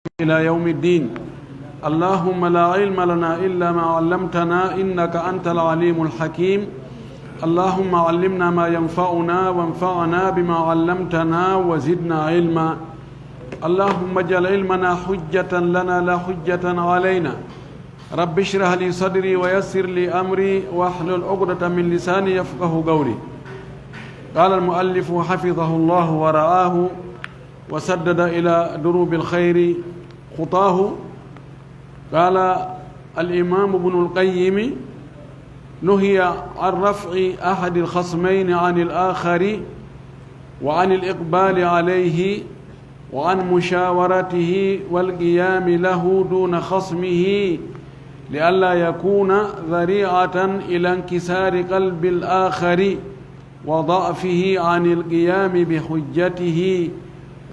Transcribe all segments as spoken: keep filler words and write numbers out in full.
إلى يوم الدين. اللهم لا علم لنا إلا ما علمتنا إنك أنت العليم الحكيم. اللهم علمنا ما ينفعنا وانفعنا بما علمتنا وزدنا علما. اللهم اجعل علمنا حجة لنا لا حجة علينا. رب اشرح لي صدري ويسر لي أمري واحلل عقدة من لساني يفقه قولي. قال المؤلف حفظه الله ورعاه وسدد إلى دروب الخير خطاه. قال الإمام ابن القيم: نهي عن رفع أحد الخصمين عن الآخر وعن الإقبال عليه وعن مشاورته والقيام له دون خصمه، لئلا يكون ذريعة إلى انكسار قلب الآخر وضعفه عن القيام بحجته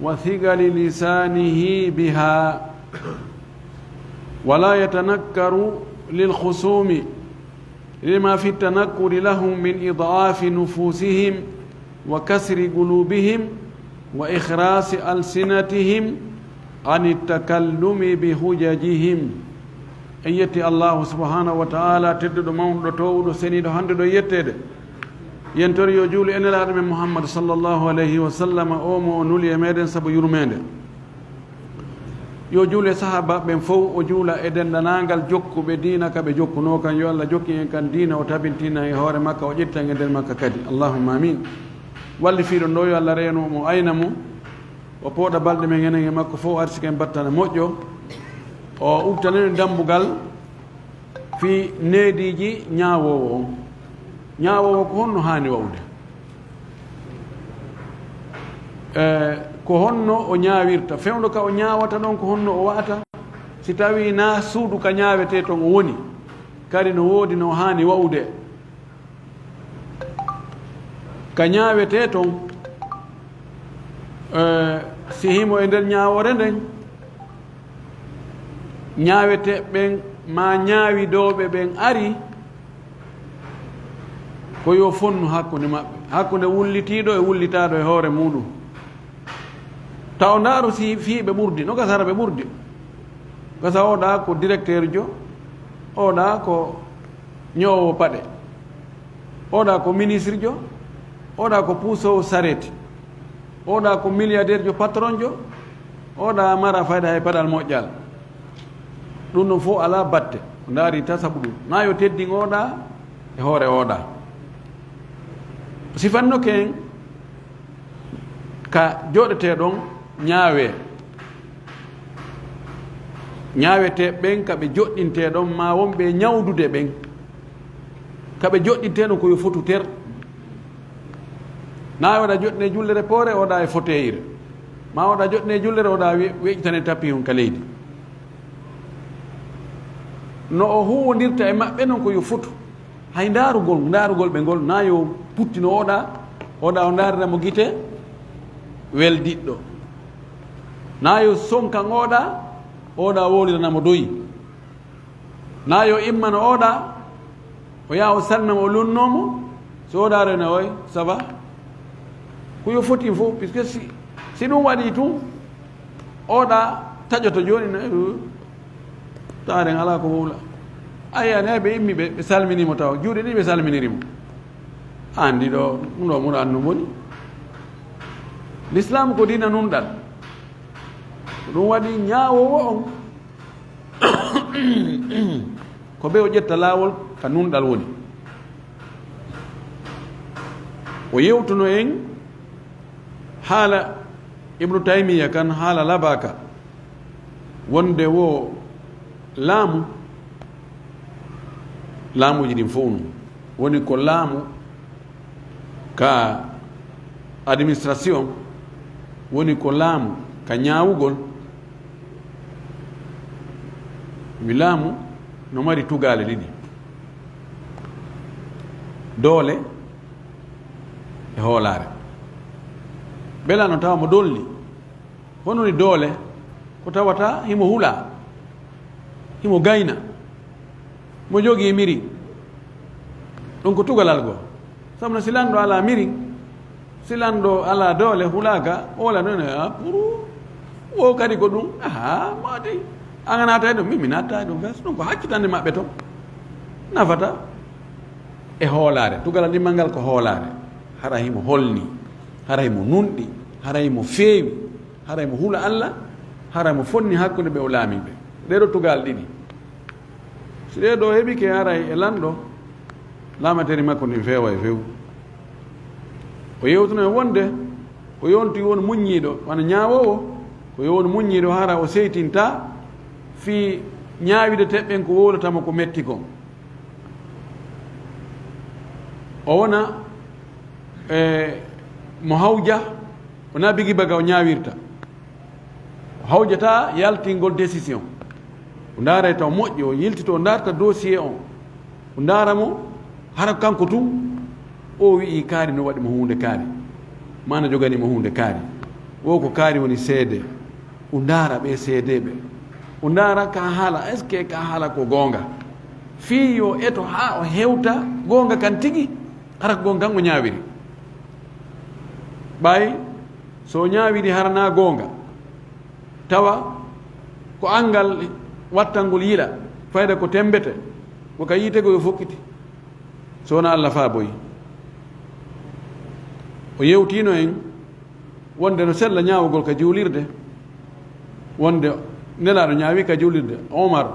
وثقل لسانه بها، ولا يتنكر للخصوم لما في التنكر لهم من إضعاف نفوسهم وكسر قلوبهم وإخراس ألسنتهم عن التكلم بحججهم. En yetti Allahu subhanahu wa ta'ala, tedduɗo, mawnuɗo, toowuɗo, seniiɗo, handuɗo e yetteede. Yen tori yo juulu e Nelaaɗo men Muhammad sallallahu alayhi wa sallam, o mo o nuli e meɗen sabu yurmeende. Yo juulu e sahaabaaɓe ɓen fow, o juula e denndaangal jokkuɓe diina ka ɓe jokkunoo kan. Yo Allah jokkin en kan diina, o tabintina en e hoore makka, o ƴetta en e nder makka kadi. Allahumma amin. Wallifiiɗo ɗo, yo Allah reenu mo, ayna mo, o pooɗa balɗe men enen e makko fow, arsike en battane moƴƴo, o udditana en dambugal fii neediiji ñaawoowo on. Ñaawoowo ko honno haani wa'ude? E, ko honno o ñaawirta? Fewndo ka o ñaawata ɗon, ko honno o wa'ata? Si tawii naa suudu ka ñaawetee ton o woni, kadi no woodi no haani wa'ude ka ñaawetee ton, e, si himo e nder ñaawoore nden, ñaaweteeɓe ɓen maa ñaawidooɓe ɓen ari, ko yo fonnu hakkunde maɓɓe, hakkunde wullitiiɗo e wullitaaɗo e hoore muuɗum. Taw ndaaru si fii ɓe ɓurdi, no gasa hara ɓe ɓurdi. Gasa oɗa ko directeur jo, oɗa ko ñoowo paɗe, oɗa ko ministre jo, oɗa ko puusoowo sareeti, oɗa ko milliardaire jo, patron jo, oɗa mara fayda hay paɗal moƴƴal. Ɗum ɗon fof alaa batte. Ko ndaari tan sabu ɗum. Na yo teddin oɗa e hoore oɗa. Sifanno ken ka jooɗetee ɗon ñaawee. Ñaawetee ɓen ka ɓe joɗɗintee ɗon, maa wonɓe ñawdude ɓen. Ka ɓe joɗɗintee ɗon ko yo fotu ter. Na oɗa joɗɗinee jullere poore, oɗa e foteyire. Maa oɗa joɗɗinee jullere, oɗa we-, weƴƴitane tappi on ka leydi. No o huwondirta e maɓɓe non ko yo fotu. Hay ndaarugol, ndaarugol ɓe ngol, na yo puttino oɗa, oɗa o ndaarira mo gite weldiɗɗo. Na yo sonkan oɗa, oɗa wowlirana mo doyi. Na yo immano oɗa, o yaha o salmina mo, o lunnoo mo, so oɗa rena oy, ça va? Ko yo foti fof, puisque si, si ɗum waɗi tun, oɗa taƴoto jooni, na, taaren alaa ko wowla. Ayi, ani hay ɓe immi ɓe, ɓe salmini mo taw. Juuɗe ɗiɗi ɓe salminiri mo. Anndi ɗo, ɗum ɗo muro anndu woni. L'islam ko diina nunɗal. Ko ɗum waɗi ñaawoowo on. Ko ɓe o ƴetta laawol ka nunɗal woni. O yewtuno en haala Ibnu Taymiya kan, haala labaka, wonde wo laamu, laamuuji ɗin fof no woni ko laamu ka administration, woni ko laamu ka ñaawugol. Mi laamu no mari tugaale ɗiɗi, doole e hoolaare. Belano tawa mo dolli, hono ni doole ko tawata himo hula, himo gayna, mo jogii miri. Ɗum ko tugalal goo. Sabu no si lanɗo alaa miri, si lanɗo alaa doole, hulaaka, oola noon, a, puru. Wo kadi ko ɗum, aha, maati. An a naata e ɗum, min mi naata e ɗum, fes. Ɗum ko haccitande maɓɓe toon. Nafata e hoolaare. Tugalal ɗimmal ngal ko hoolaare. Hara himo holni, hara himo nunɗi, hara himo feewi, hara himo hula Alla, hara himo fonni hakkunde ɓe o laamiiɓe. Ɗee ɗoo tugal ɗiɗi. Si ɗee ɗoo heɓike haray e lanɗo, laamateri makko ndin feewa e few. O yewtuno e wonde ko yonti won muññiiɗo, wano ñaawoowo, ko yo won muññiiɗo hara o seytinta fii ñaawide teɓɓen ko wowlata mo ko metti kon. O wona, e, mo hawja, wonaa bigi baga o ñaawirta. O hawjata yaltingol décision. O ndaara e taw moƴƴo, o yiltito, o ndaarta dossier on. O ndaara mo, hara kanko tun, o wi'i kaari no waɗi mo huunde kaari. Maa no jogani mo huunde kaari. Wo ko kaari woni seede. O ndaara ɓee seedeeɓe. O ndaara ka haala, est-ce que ka haala ko goonga? Fii yo eto haa o hewta goonga kan tigi, hara ko goonga kan o ñaawiri. Ɓay so o ñaawiri hara naa goonga, tawa ko anngal wattangol yiɗa, fayda ko temmbete, ko ka yiite goo yo fokkiti, so wonaa Alla faaboyi. O yewtiino en wonde no sella ñaawugol ka juulirde, wonde Nelaaɗo ñaawi ka juulirde, Omar,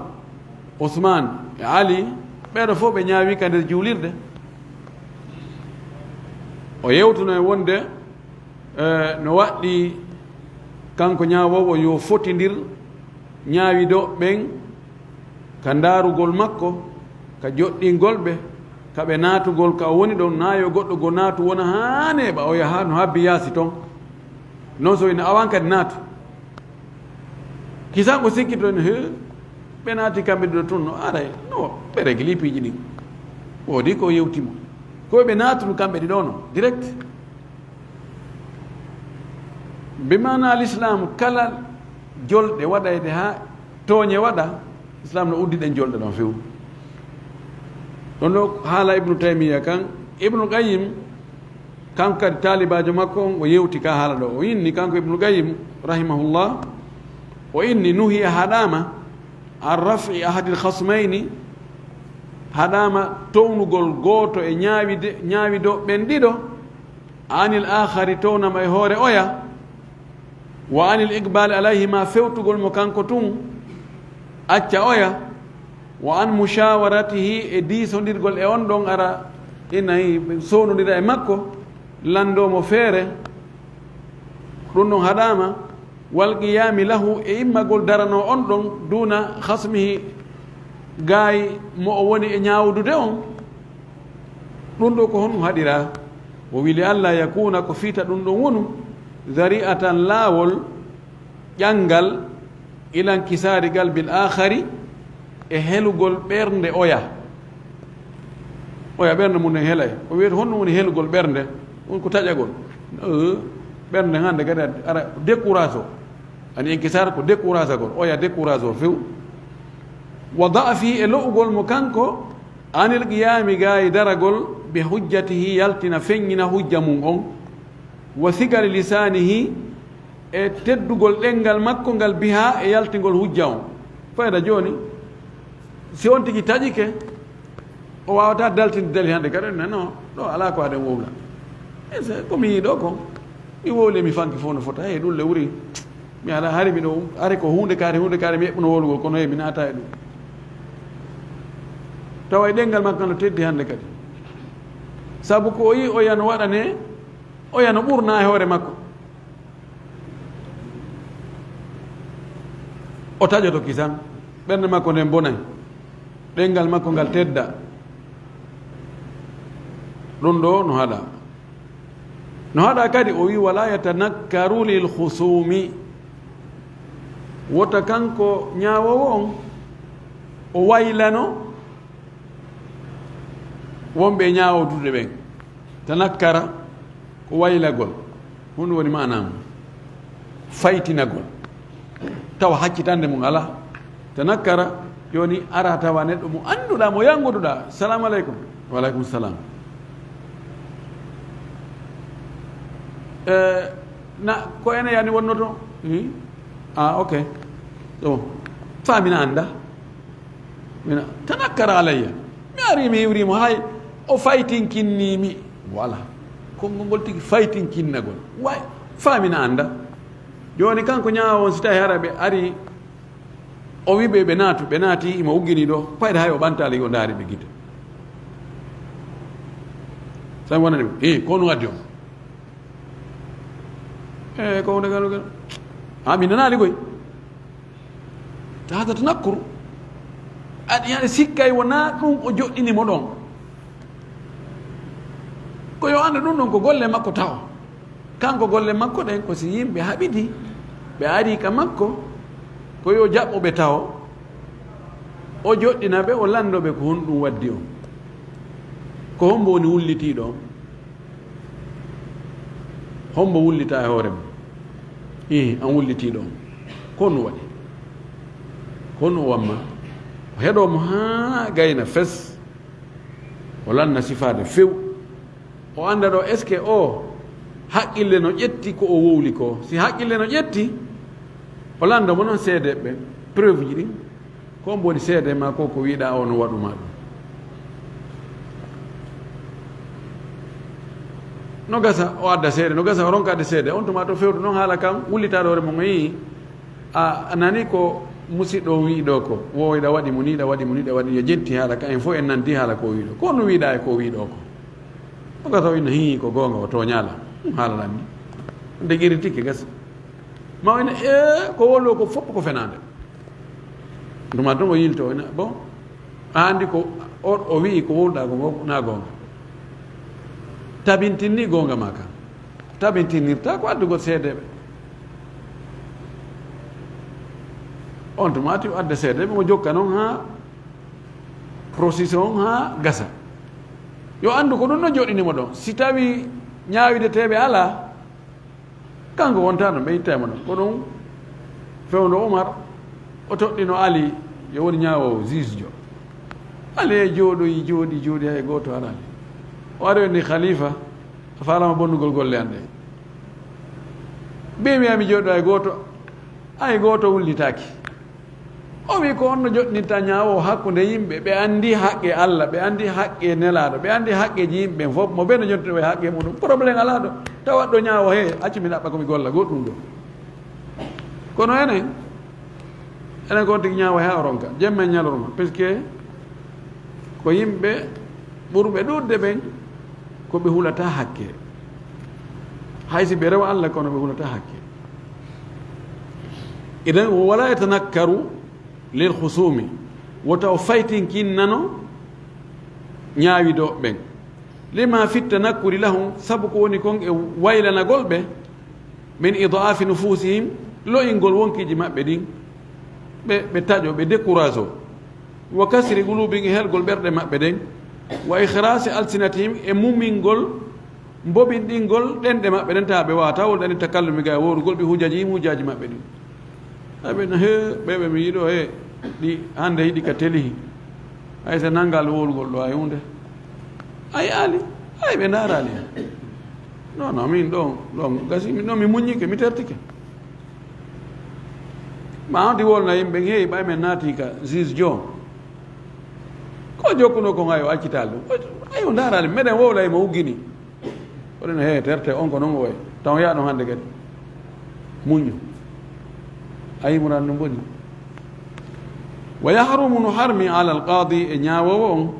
Usmaan e Ali, ɓeeɗo fof ɓe ñaawi ka nder juulirde. O yewtuno e wonde, eh, no waɗɗii kanko ñaawoowo yo fotindir ñaawiiɗo ɓen ka ndaarugol makko, ka joɗɗingol ɓe, ka ɓe naatugol ka o woni ɗon, naa yo goɗɗo goo naatu wona haa neeɓa, o yaha no habbi yaasi ton. Non so ina awan kadi naatu. Kisan ko sikkito en, he, ɓe naati kamɓe ɗiɗo tun no aray, no ɓe regli piiji ɗin. Woodi ko yewti mo. Ko ɓe naatunu kamɓe ɗiɗo no, direct. Bi maana l'islam kala jolɗe waɗayde haa tooñe waɗa, islam no uddi ɗen jolɗe ɗon few. Ɗon ɗo haala Ibnu Taymiya kan, Ibnu Qayyim, kanko kadi taalibaajo makko on, o yewti ka haala ɗo. O inni, kanko Ibnu Qayyim, rahimahullah, o inni, nuhiya, haɗaama, an raf'i ahadil khasmayni, haɗaama townugol gooto e ñaawide, ñaawiiɗo ɓen ɗiɗo, anil aakhari, townama e hoore oya, wa anil iqbaali alayhima, fewtugol mo kanko tun, acca oya, wa an mushawaratihi, e diisondirgol e on ɗon, ara ina sownondira e makko, lanndoo mo feere, ɗum ɗon haɗaama, wal qiyami lahu, e immagol daranoo on ɗon, duna khasmihi, gaay mo o woni e ñaawdude on. Ɗum ɗo ko honɗum haɗiraa? O wili, alla yakuna, ko fita ɗum ɗon wonu, zari'atan, laawol, ƴanngal, ilan kisaari galbil aakhari, e helugol ɓernde oya. Oya ɓernde mum nden helay. O wiyata honɗum woni helugol ɓernde? Ɗum ko taƴagol. Eh, ɓernde hannde kadi ara décourage o. Ani inkisaar ko découragagol. Oya décourage o few. Wa da'fi, e lo'ugol mo kanko, anil qiyami, gaay daragol, bi hujjatihi, yaltina, feññina hujja mum on. Wa sigari lisanihi, e teddugol ɗenngal makko ngal biha, e yaltingol hujja on. Fayda jooni, si on tigi taƴike, o waawata daltinde dali hannde kadi, non, non, ɗo alaa ko aɗen wowla. E se ko mi yiɗo ko, mi wowli, mi fanki fof no fota, hey, ɗum le wuri. Mi ala hari miɗo, hari ko huunde kaari, huunde kaari, mi eɓɓuno wowlugol, kono hey, mi naata e ɗum. Tawa e ɗenngal makko no teddi hannde kadi. Sabu ko o yi oya no waɗane, oya no ɓurna e hoore makko. O taƴoto kisan, ɓernde makko nden bonay, ɗenngal makko ngal tedda. Ɗum ɗo no haɗa. No haɗa kadi, o wi, wala yatanakkaru lil khusumi. Wota kanko ñaawoowo on, o waylano wonɓe e ñaawdude ɓen. Tanakkara ko waylagol. Honɗum woni maana mum? Faytinagol. Tawa haccitande mum alaa. Tanakkara, jooni ara tawa neɗɗo mo annduɗaa, mo yannguduɗaa. Salamu aleykum. Wa aleykum salam. Eh, na, ko ene yani wonnoto? Hmm? Ah, ok. So, fa mina annda. Mina, tanakkara alayya. Mi ari mi hiwri mo hay o faytinkinni mi. Voilà. Konngol ngol tigi faytinkinnagol. Way, fa mina annda. Jooni kanko ñaawo on, si tawi hara ɓe ari, o wi ɓe, ɓe naatu, ɓe naati, imo uggini ɗo, payda hay o ɓantaali, o ndaari ɓe gite. Sabi wonani ɓe, "He, ko no addi on?" "E, ko hunde gano gano." "Ha, mi nanaali koy." Tata tanakkuru. Aɗa, aɗa sikkay wona ɗum o joɗɗini mo ɗon. Ko yo anndu ɗum ɗon ko golle makko tawo. Kanko golle makko ɗen ko si yimɓe haɓidi, ɓe ari ka makko, ko yo jaɓɓo ɓe tawo, o joɗɗina ɓe, o lanndo ɓe ko honɗum waddi on. Ko hombo woni wullitiiɗo on? Hombo wullita e hoore mum? Ih, an wullitiiɗo on. Ko honɗum waɗi? Ko honɗum o wamma? O heɗoo mo haa gayna fes. O lanna sifaade few. O annda ɗo, est-ce que o haqqille no ƴetti ko o wowli ko? Si haqqille no ƴetti, o lannda mo non seedeeɓe ɓen, preuve ji ɗin. Ko on woni seede ma ko, ko wiɗa o no waɗu ma ɗum. No gasa o adda seede, no gasa o ronka adde seede. On tuma to fewtu non haala kan, wullitaade hoore mum, o yii, a, a nani ko musiɗɗo o wi'i ɗo ko, wo iɗa waɗi mo ni, iɗa waɗi mo ni, iɗa waɗi, yo jetti haala kan, en fof en nanti haala ko o wi'i ɗo. Ko on wiɗa e ko o wi'i ɗo ko? O gasa o inna, hii, ko goonga, o tooñaala. Ɗum haala lan ni. Nde ƴeritike gasa. Ma o ina, e, ko wolo ko fof ko fenaande. Ɗum addan o yilto, o ina, bon, a anndi ko o, o wi'i ko wowluɗaa ko, ko na goonga. Tabintinni goonga ma kan. Tabintinirta ko addugol seedeeɓe. On tuma ati o adda seedeeɓe, mo jokka noon haa processus on haa gasa. Yo anndu ko ɗum no joɗɗini mo ɗon. Si tawi ñaawideteeɓe alaa, kanko wonta ɗon, ɓe ittay mo ɗon. Ko ɗum fewndo Umar, o toɗɗino Ali, yo woni ñaawo juge jo. Ali e jooɗoyi, jooɗi, jooɗi, hay gooto araani. O ari o inni, "Khalifa, a faalama bonnugol golle an ɗe?" Ɓe wi'a mi jooɗo hay gooto, hay gooto wullitaaki. O wi ko on no joɗɗinta ñaawo hakkunde yimɓe, ɓe anndi haqqe Allah, ɓe anndi haqqe Nelaaɗo, ɓe anndi haqqeeji yimɓe ɓen fof, mo ɓe no joɗɗinta haqqe muɗum. Problème alaa ɗo. Tawa ɗo ñaawo he, accu mi ɗaɓɓa ko mi golla, goɗɗum ɗo. Kono enen, enen ko on tigi ñaawo he o ronka, jemma e ñalorma, parce que ko yimɓe ɓurɓe ɗuuɗde ɓen, ko ɓe hulata hakke. Hay si ɓe rewa Allah, kono ɓe hulata hakke. Idan, wala yatanakkaru lil khusumi, wota o faytinkinnano ñaawidooɓe ɓen. Lima fi tanakkuri lahum, sabu ko woni kon e waylanagol ɓe, min idaafi nufusihim, lo'ingol wonkiiji maɓɓe ɗin, ɓe, ɓe taƴo, ɓe décourage o. Wa kasri qulubihim, e helgol ɓerɗe maɓɓe ɗen, wa ikhrasi alsinatihim, e mumingol, mbobinɗingol ɗenɗe maɓɓe ɗen, tawa ɓe waawata wonde ani takallumi ga e wowlugol ɓe hujjaaji, hujjaaji maɓɓe ɗin. Aɓe no he, ɓe, ɓe mi yiɗo he, ɗi hannde hiɗi ka telihi. Hay so nanngal wowlugol ɗo hay huunde. Ay, Ali, ay, ɓe ndaaraali hen. Non, non, min ɗon, ɗon gasi, min ɗon mi muññike, mi tertike. Ma on ɗi wolna yimɓe, heewi ɓay men naati ka juge jo. Ko jokkuno ko ngayo accitaali ɗum. Ay, o ndaaraali, meɗen wowla e mo uggini. Oɗon he terte on ko non o wayi. Taw yaa ɗon hannde kadi. Muñño. A yimuran no boni. Wa yahrumu, no harmi, ala alqaadi, e ñaawoowo on,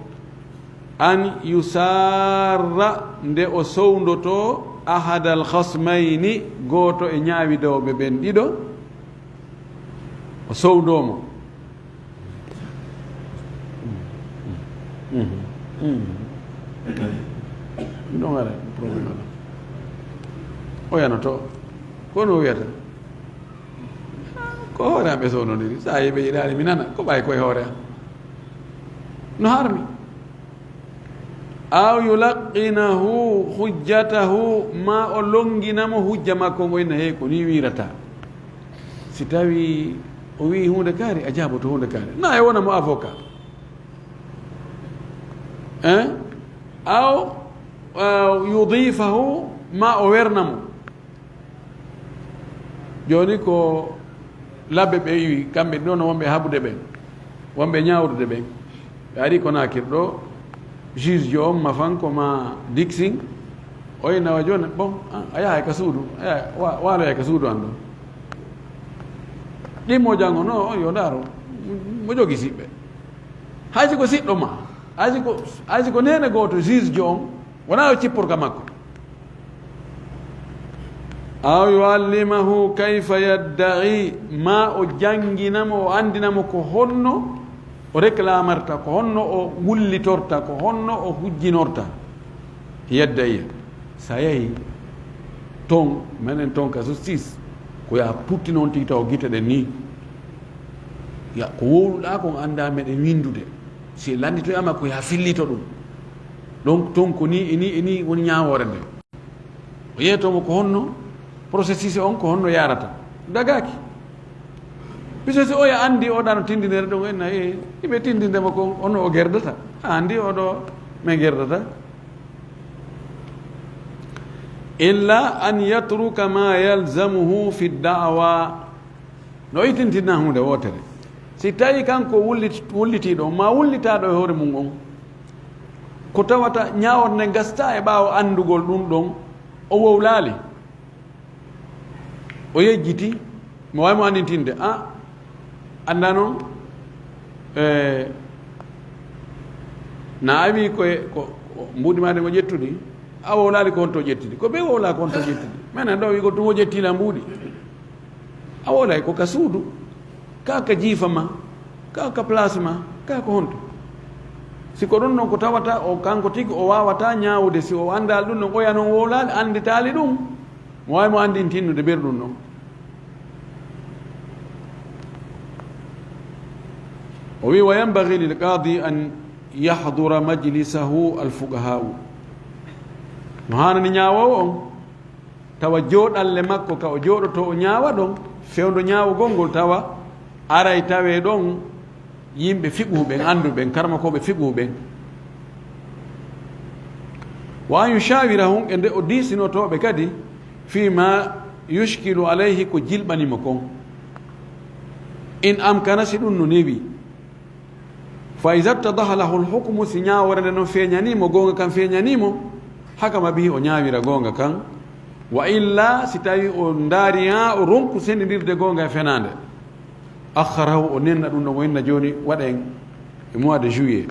an yusarra, nde o sowndotoo, ahada alkhasmayni, gooto e ñaawidooɓe ɓen ɗiɗo, o sowndoo mo. Ɗum ɗon ara problème ala. O yanoto. Kono o wiyata, ko hoore am ɓe sownodiri. Sa yi ɓe yiɗaani mi nana, ko ɓay koye hoore am. No harmi. Aw yulaqqinahu hujjatahu, ma o longina mo hujja makko ngo, inna, hey, ko ni wirata. Si tawi o wi huunde kaari, a jaaboto huunde kaari. Na e wona mo avocat. Hein? Aw, aw yudifahu, ma o werna mo. Jooni ko Labbe ɓe iwi, kamɓe ɗo no wonɓe haɓude ɓen, wonɓe ñaawrude ɓen. Ɓe ari Konaakiri ɗo, juge jo on ma Fanko ma Dixin, o inna wa jooni, bon, a, a yahay ka suudu, a yahay, wa-, waaloyay ka suudu an ɗon. Ɗimmo janngo no, on yo ndaaro, mo jogi siɓɓe. Hay si ko siɗɗo ma, hay si ko, hay si ko neene gooto juge jo on, wonaa yo cippor ka makko. Aw yuallimahu kayfa yadda'i, ma o janngina mo, o anndina mo ko honno o reklamarta, ko honno o wullitorta, ko honno o hujjinorta. Yadda'i. Sa yahi ton, menen ton ka justice, ko ya puttino on tigi taw gite ɗen ni. Ya, ko wowluɗaa kon anndaa meɗen winndude. Si lannditoyama ko ya fillito ɗum. Donc, ton ko ni, e ni, e ni woni ñaawoore nde. O yeeto mo ko honno processus on, ko honno yarata. Dagaaki. Puisque si oya anndi o ɗano tindinere ɗum, enna, e, iɓe tindinde mo kon, honno o gerdata. A anndi o ɗo, men gerdata. Illa an yatruka ma yalzamuhu fi da'wa. No itintinna huunde wootere. Si tawi kanko wullit-, wullitiiɗo, ma wullitaaɗo e hoore mum on, ko tawata ñaaworde nden gasta e ɓaawo anndugol ɗum ɗon, o wowlaali, o yejjiti, mo waawi mo anndintinde, a, annda noon, e, na a wi ko, ko, ko mbuuɗi maa ɗin o ƴettudi, a wowlaali ko honto ƴettudi, ko ɓe wowlaa ko honto ƴettudi, menen ɗo wi ko ɗum o ƴetti la mbuuɗi. A wowlay ko ka suudu, ka ka jiifa ma, ka ka place ma, ka ko honto. Si ko ɗum ɗon ko tawata o kanko tigi o waawata ñaawude, si o anndaali ɗum ɗon, oya noon wowlaali, annditaali ɗum, mo waawi mo anndintinnude ɓer ɗum ɗon. O wi, wa yanbaghi lil qadi an yahdura majlisahu al fuqaha'u. No haanani ñaawoowo on, tawa jooɗalle makko ka o jooɗoto o ñaawa ɗon, fewndo ñaawugol ngol tawa aray tawe ɗon yimɓe fiqhu ɓen, annduɓe ɓen, karmakooɓe fiqhu ɓen. Wa an yushawirahum, e nde o diisinotooɓe kadi, fi ma yushkilu alayhi, ko jilɓani mo kon. In amkana, si ɗum no newi. Fa iza ttadaha lahu lhukmu, si ñaawoore nde non feeñanii mo, goonga kan feeñanii mo, hakama bihi, o ñaawira goonga kan. Wa illa, si tawi o ndaari haa o ronku sendindirde goonga e fenaande, akhkharahu, o nenna ɗum ɗon, o inna jooni waɗen e mois de juillet,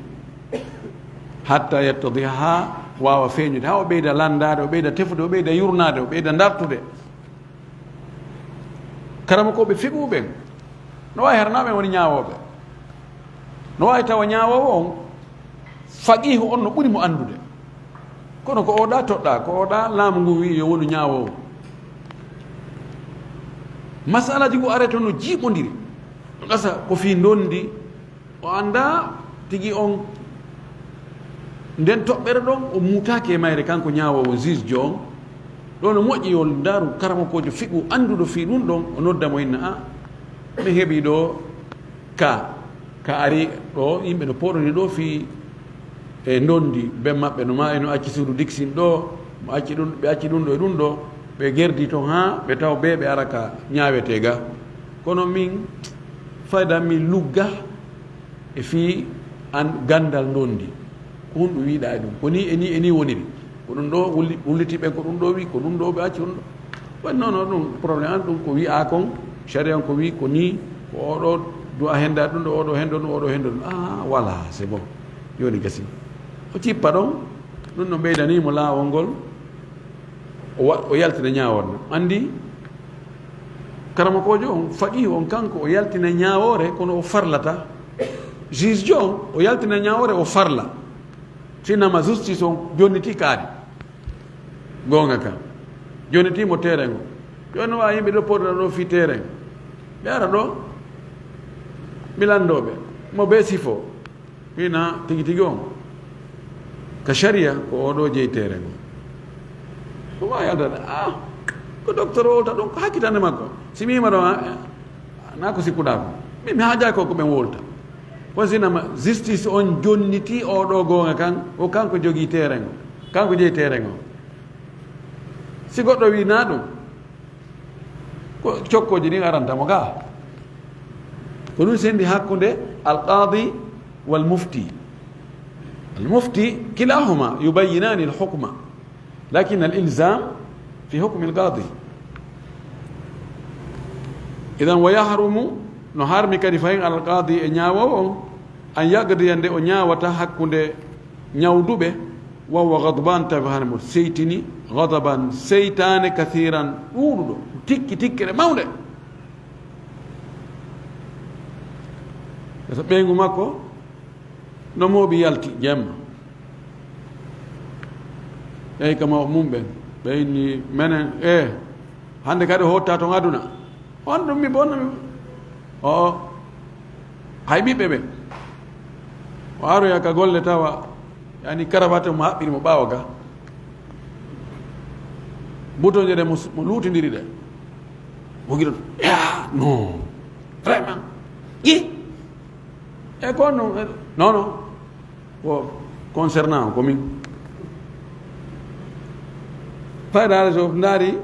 hatta yattadiha, haa waawa feeñude, haa o ɓeyda lanndaade, o ɓeyda tefude, o ɓeyda yurnaade, o ɓeyda ndartude. Karamokooɓe fiqhu ɓen, no waawi hara naa ɓen woni ñaawooɓe. No waawi tawa ñaawoowo on, faqiihu on no ɓuri mo anndude. Kono ko oɗa toɗɗa, ko oɗa laamu ngu wi'i yo wonu ñaawoowo. Masalaji ngu arete no jiiɓondiri. No gasa ko fii ndondi, o anndaa tigi on. Nden toɓɓere ɗon, o muutaaki e mayre, kanko ñaawoowo, juge jo on. Ɗo no moƴƴi yo ndaaru karamokoojo fiqhu annduɗo fii ɗum ɗon, o nodda mo inna, a, mi heɓi ɗo ka, ka ari ɗo, yimɓe no pooɗoni ɗo fii e ndondi, ben maɓɓe no ma, e no acci suudu Dixin ɗo, mo acci ɗum, ɓe acci ɗum ɗo e ɗum ɗo, ɓe gerdi ton haa ɓe taw be ɓe ara ka ñaawetee ga. Kono min, fayda mi lugga, e fii an ganndal ndondi. Ko honɗum wiɗa e ɗum? Ko ni e ni e ni woniri. Ko ɗum ɗo wulli-, wulliti ɓen, ko ɗum ɗo wi, ko ɗum ɗo ɓe acci ɗum ɗo. Woni noon, noon ɗum problème an, ɗum ko wi'a kon, sharia on ko wi, ko ni, ko oɗo du'a henda ɗum ɗo, oɗo hendo ɗum, oɗo hendo ɗum. Ah, voilà, c'est bon. Jooni gasi. O cippa ɗon, ɗum no ɓeydani mo laawol ngol. O wa-, o yaltina ñaawol. Anndi, karamokoojo on, faqiihu on, kanko o yaltina ñaawoore, kono o farlata. Juge jo on, o yaltina ñaawoore, o farla. Sinama justice on jonniti kaari. Goonga kan. Jonniti mo terrain o. Jooni no waawi yimɓe ɗo poɗɗa ɗo fii terrain. Ɓe ara ɗo, mi lanndoo ɓe. Mo bee sifo. Ina tigi tigi on. Ka sharia, ko oɗo jeyi terrain o. Ko ma yaltata, ah, ko docteur o wolta ɗum, ko hakkitande makko. Si mi yima ɗo, ah, na ko sikkuɗa ko. Mi, mi haajaaki ko, ko ɓen wolta. Ko sinama justice on jonniti oɗo goonga kan, ko kanko jogii terrain o. Kanko jeyi terrain o. Si goɗɗo wi na ɗum, ko cokkooji ɗin aranta mo ga. Ko ɗum sendi hakkunde alqaadi wal mufti. Al mufti, kilahuma yubayyinani al hukma, lakin al ilzam fi hukmi al qaadi. Idan wa yahrumu, no harmi kadi fayin alqaadi e ñaawowo on, an yaqdiya, nde o ñaawata hakkunde ñawduɓe, wa huwa ghadban, tawi hano mo seytini, ghadaban, seytaane, kathiran, ɗuuɗuɗo, tikki tikkere mawnde. Ɓeygu makko no mooɓi yalti jemma. Ɓey kama o mum ɓen, ɓe inni menen, e hannde kadi o hotta ton aduna. On ɗum mi bonna mi. O, hay ɓiɓɓe ɓe. O aroya ka golle tawa, yani, karawate mo haɓɓiri mo ɓaawo ga. Butoje ɗe mo, mo luutindiri ɗe. Mo giɗo, ya, non. Vraiment. I. E ko non, non, non. Ko concernant ko min. Fayda so ndaari,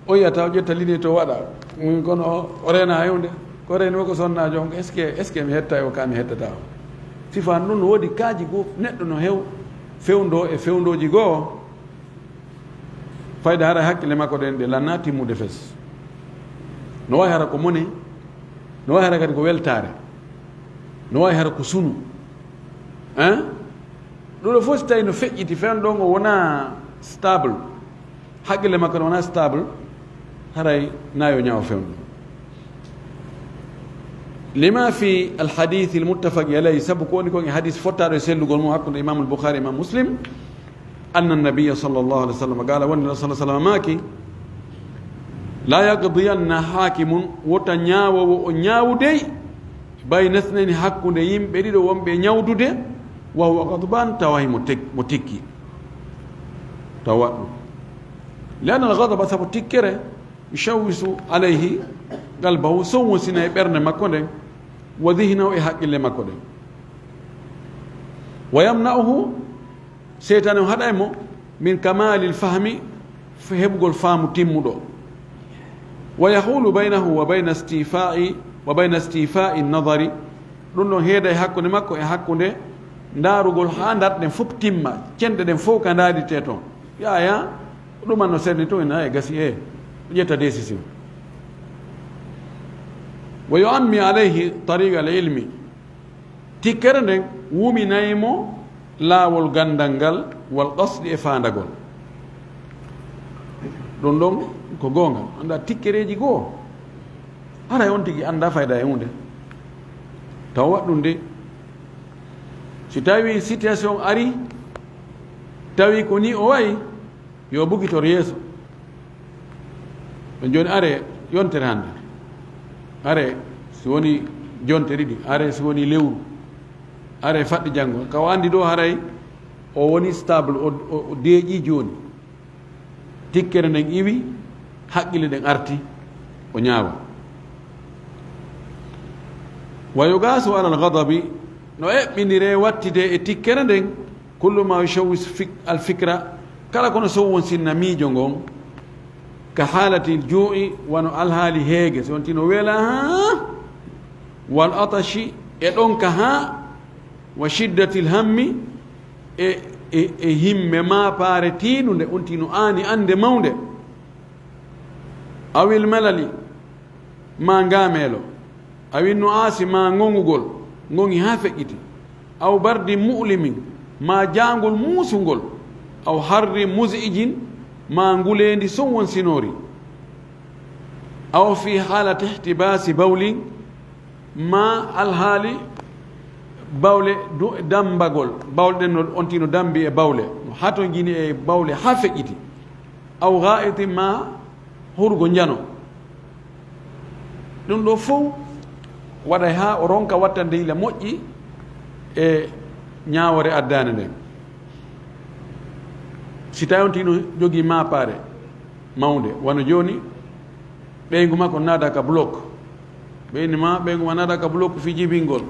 o yiyata, o ƴetta liggey to waɗa. Min kono o, o reena hay hunde. Ko reeni o ko sonnaajo on, est-ce que, est-ce que mi hetta o ka mi hettata o? Sifaan ɗum no woodi kaaji goo, neɗɗo no hew, fewndo e fewndooji goo. Fayda hara hakkille makko ɗen ɗe lanna timmude fes. No wayi hara ko mone, no wayi hara kadi ko weltaare, no wayi hara ko sunu. Hein? Ɗum ɗo fof si tawi no feƴƴiti, fewndo ngo wona stable. Haqqille makko no wona stable, haray nayo ñaawo fewndo. Lima fi alhadith almuttafaq alayhi, sabu ko woni kon e hadis fottaaɗo e sellugol mum hakkunde Imam al-Bukhari e Imam Muslim, anna nabiyya sallallahu alayhi wa sallam qala, woni Rasul sallallahu alayhi wa sallam maaki, la yaqdiyanna hakimun, wota ñaawowo o ñaawudey, bayna ithnayni, hakkunde yimɓe ɗiɗo wonɓe ñawdude, wa huwa ghadban, tawa himo tek-, mo tikki. Tawa ɗum. Li anna al-ghadaba, sabu tikkere, yushawwisu alayhi qalbahu, sowwonsina e ɓernde makko nden, wa dhihnahu, e haqqille makko ɗen. Wa yamna'uhu, seytaane o haɗay mo, min kamali al-fahmi, f-, heɓugol faamu timmuɗo. Wa yahulu baynahu wa bayna istifa'i, wa bayna istifa'i nadari. Ɗum ɗon heeda e hakkunde makko e hakkunde ndaarugol haa ndarɗen fof timma, cenɗe ɗen fof ka ndaarite toon. Yaya, ɗuman no serni toon, ina e gasi e, o ƴetta décision. Wa yu'ammi alayhi tariqa al-ilmi. Tikkere nden wuminay mo laawol ganndal ngal, wal qasdi, e faandagol. Ɗum ɗon ko goonga. Annda tikkereeji goo. Haray on tigi annda fayda e huunde. Taw waɗɗum de. Si tawi situation ari, tawi ko ni o wayi, yo bugitor yeeso. Ɗum jooni are yontere hannde. Are si woni jonte ɗiɗi, are si woni lewru, are faɗɗi janngo. Ka o anndi ɗo haray o woni stable, o, o, o deeƴi jooni. Tikkere nden iwi, haqqille ɗen arti, o ñaawa. Wa yugasu ala al-ghadabi, no eɓɓinire wattide e tikkere nden, kullu ma yushawwisu fik-, al-fikra, kala kono sowwonsinna miijo ngon, ka haalati al-ju'i, wano alhaali heege, si on tino weela haa, wal atashi, e ɗonka haa, wa shiddati al-hammi, e, e, e himme maapaare tiinunde, on tino aani annde mawnde. Awil malali, ma ngaameelo, awin nu'aasi, ma ngongugol, ngongi haa feƴƴiti, aw bardi mu'limin, ma jaangol muusungol, aw harri muz'ijin, ma nguleendi sowwonsinoori, aw fi haalati ihtibaasi bawlin, ma alhaali bawle du-, dambagol, bawle ɗen no on tino dambi e bawle, no hatonjini e bawle haa feƴƴiti, aw ghaa'iti, ma hurugo njano. Ɗum ɗo fow waɗay haa o ronka wattande yila moƴƴi e ñaawoore addaande nden. Si tawi on tino jogii maapaare mawnde, wano jooni, ɓeyngu makko naada ka bloc. Ɓe inni ma, ɓeyngu ma naada ka bloc fii jibingol.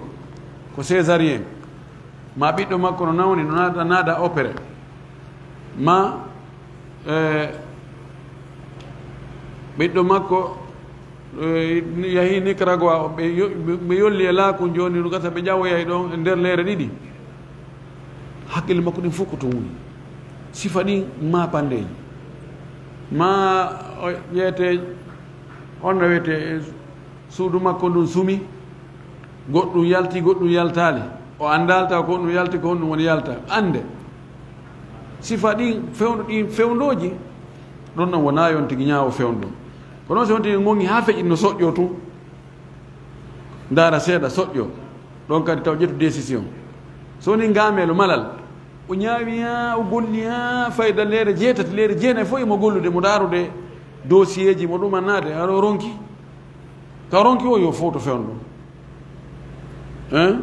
Ko césarien. Ma ɓiɗɗo makko no nawni, no naada, naada opéré. Ma, eh, ɓiɗɗo makko Eh, yahi Nicaragua, ɓe yo-, ɓe yolli e laaku, jooni no gasa ɓe ƴawoyay ɗon e nder leere ɗiɗi. Hakkille makko ɗin fof ko toon woni. Sifa ɗin maapandeeji. Ma o ƴeete, on no wiyete, suudu makko ndun sumi, goɗɗum yalti, goɗɗum yaltaali. O anndaali taw ko honɗum yalti, ko honɗum woni yalta. Annde. Sifa ɗin fewndo, ɗin fewndooji, ɗon non wonaa yon tigi ñaawo fewndo ɗum. Ko noon si on tigi gonŋi haa feƴƴi no soƴƴoo tun. Ndaara seeɗa, soƴƴoo. Ɗon kadi taw ƴettu décision. So woni ngaameelo malal, o ñaawi haa o golli haa fayda leere jeetati, leere jeenayi fof imo gollude, mo ndaarude dossier ji, mo ɗumannaade, hara o ronki. Ka ronki o yo fowto fewndo ɗum. Hein?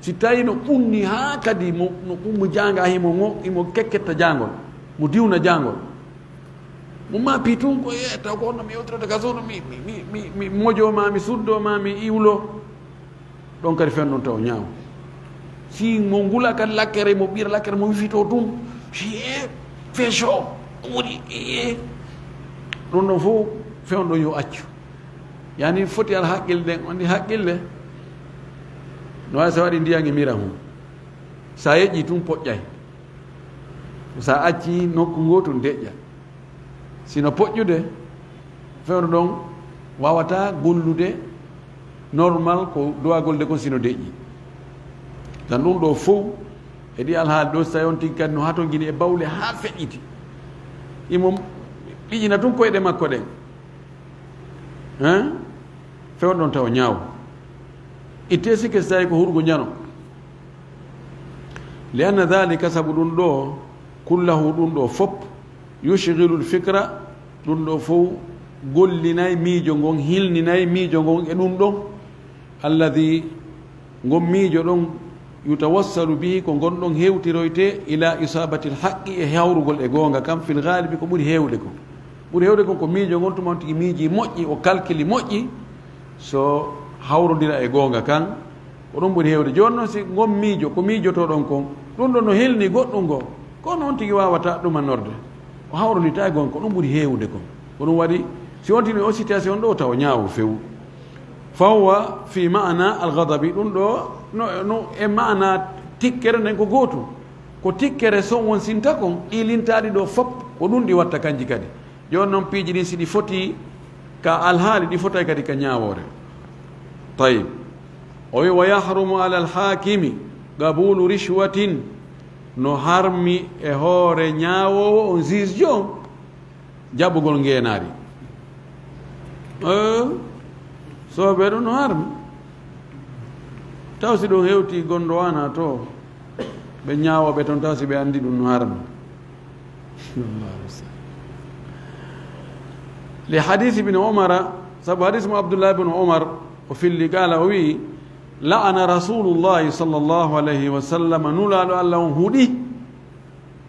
Si tawi no ɓunni haa kadi mo, no ɓummo jaanga, himo ŋo-, himo kekketta jaangol, mo diwna jaangol. Mo maapi tun ko, "Ye, taw ko honno mi yewtirata ka suudu, mi, mi, mi, mi, mi mojo ma, mi suddo ma, mi iwlo." Ɗon kadi fen ɗon taw ñaaw. Si mo ngula kadi lakkere, mo ɓira lakkere, mo wifito tun. Si e feso, woni e. Ɗum ɗon fof fewndo yo accu. Yani foti al haqqille ɗen, on ɗi haqqille. No wawi sa waɗi ndiyan e mira mum. Sa yeƴƴi tun poƴƴay. Sa acci nokku ngoo tun deƴƴa. Sino poƴƴude, fewndo ɗon wawata gollude normal ko duwa gollude kon sino deƴƴi. Tan ɗum ɗo fow e ɗi alhaali ɗo, so tawi on tigi kadi no hatongini e bawle haa feƴƴiti. Imo ɓiƴina tun koyɗe makko ɗen. Hein? Fewndo ɗon tawa ñaawo. Itte sikke so tawi ko huɗugo njano. Li anna dhalika, sabu ɗum ɗo, kullahu, ɗum ɗo fop, yushghilu lfikra, ɗum ɗo fof gollinay miijo ngon, hilninay miijo ngon e ɗum ɗon, alladhi, ngon miijo ɗon, yutawassalu bihi, ko ngon ɗon hewtiroyte, ila isabati lhaqqi, e hawrugol e goonga kan, fil ghalibi, ko ɓuri heewde kon. Ɓuri heewde kon ko miijo ngon, tuma on tigi miiji moƴƴi, o kalkili moƴƴi, so hawrondira e goonga kan, ko ɗum ɓuri heewde. Jooni noon, si ngon miijo, ko miijotoɗon kon, ɗum ɗon no helni goɗɗum ngo, kono on tigi waawata ɗumanorde. O hawrondita e goonga, ko ɗum ɓuri heewde kon. Ko ɗum waɗi, si on tigi o situation ɗo tawa ñaawo few. Fa huwa fi maana al-ghadabi, ɗum ɗo no, no e maana tikkere nden ko gootum. Ko tikkere son won sinta kon, ɗi lintaaɗi ɗo fop, ko ɗum ɗi watta kanji kadi. Jooni noon piiji ɗin si ɗi foti ka alhaali, ɗi fotay kadi ka ñaawoore. Tayyib. O wi, "Wa yahrumu ala alhakimi qabulu rishwatin", no harmi e hoore ñaawoowo on, juge jo, jaɓugol ngeenaari. Eh, soobe ɗum no harmi. Taw si ɗum hewti gondo wana to, ɓe ñaawooɓe ton, taw si ɓe anndi ɗum no harmi. Allahu akbar. Li hadith ibn Umar, sabu hadith mo Abdullah ibn Umar, o filli, qala, o wi, "La'ana Rasulullahi sallallahu alayhi wa sallam, Nulaaɗo Allah on huɗi,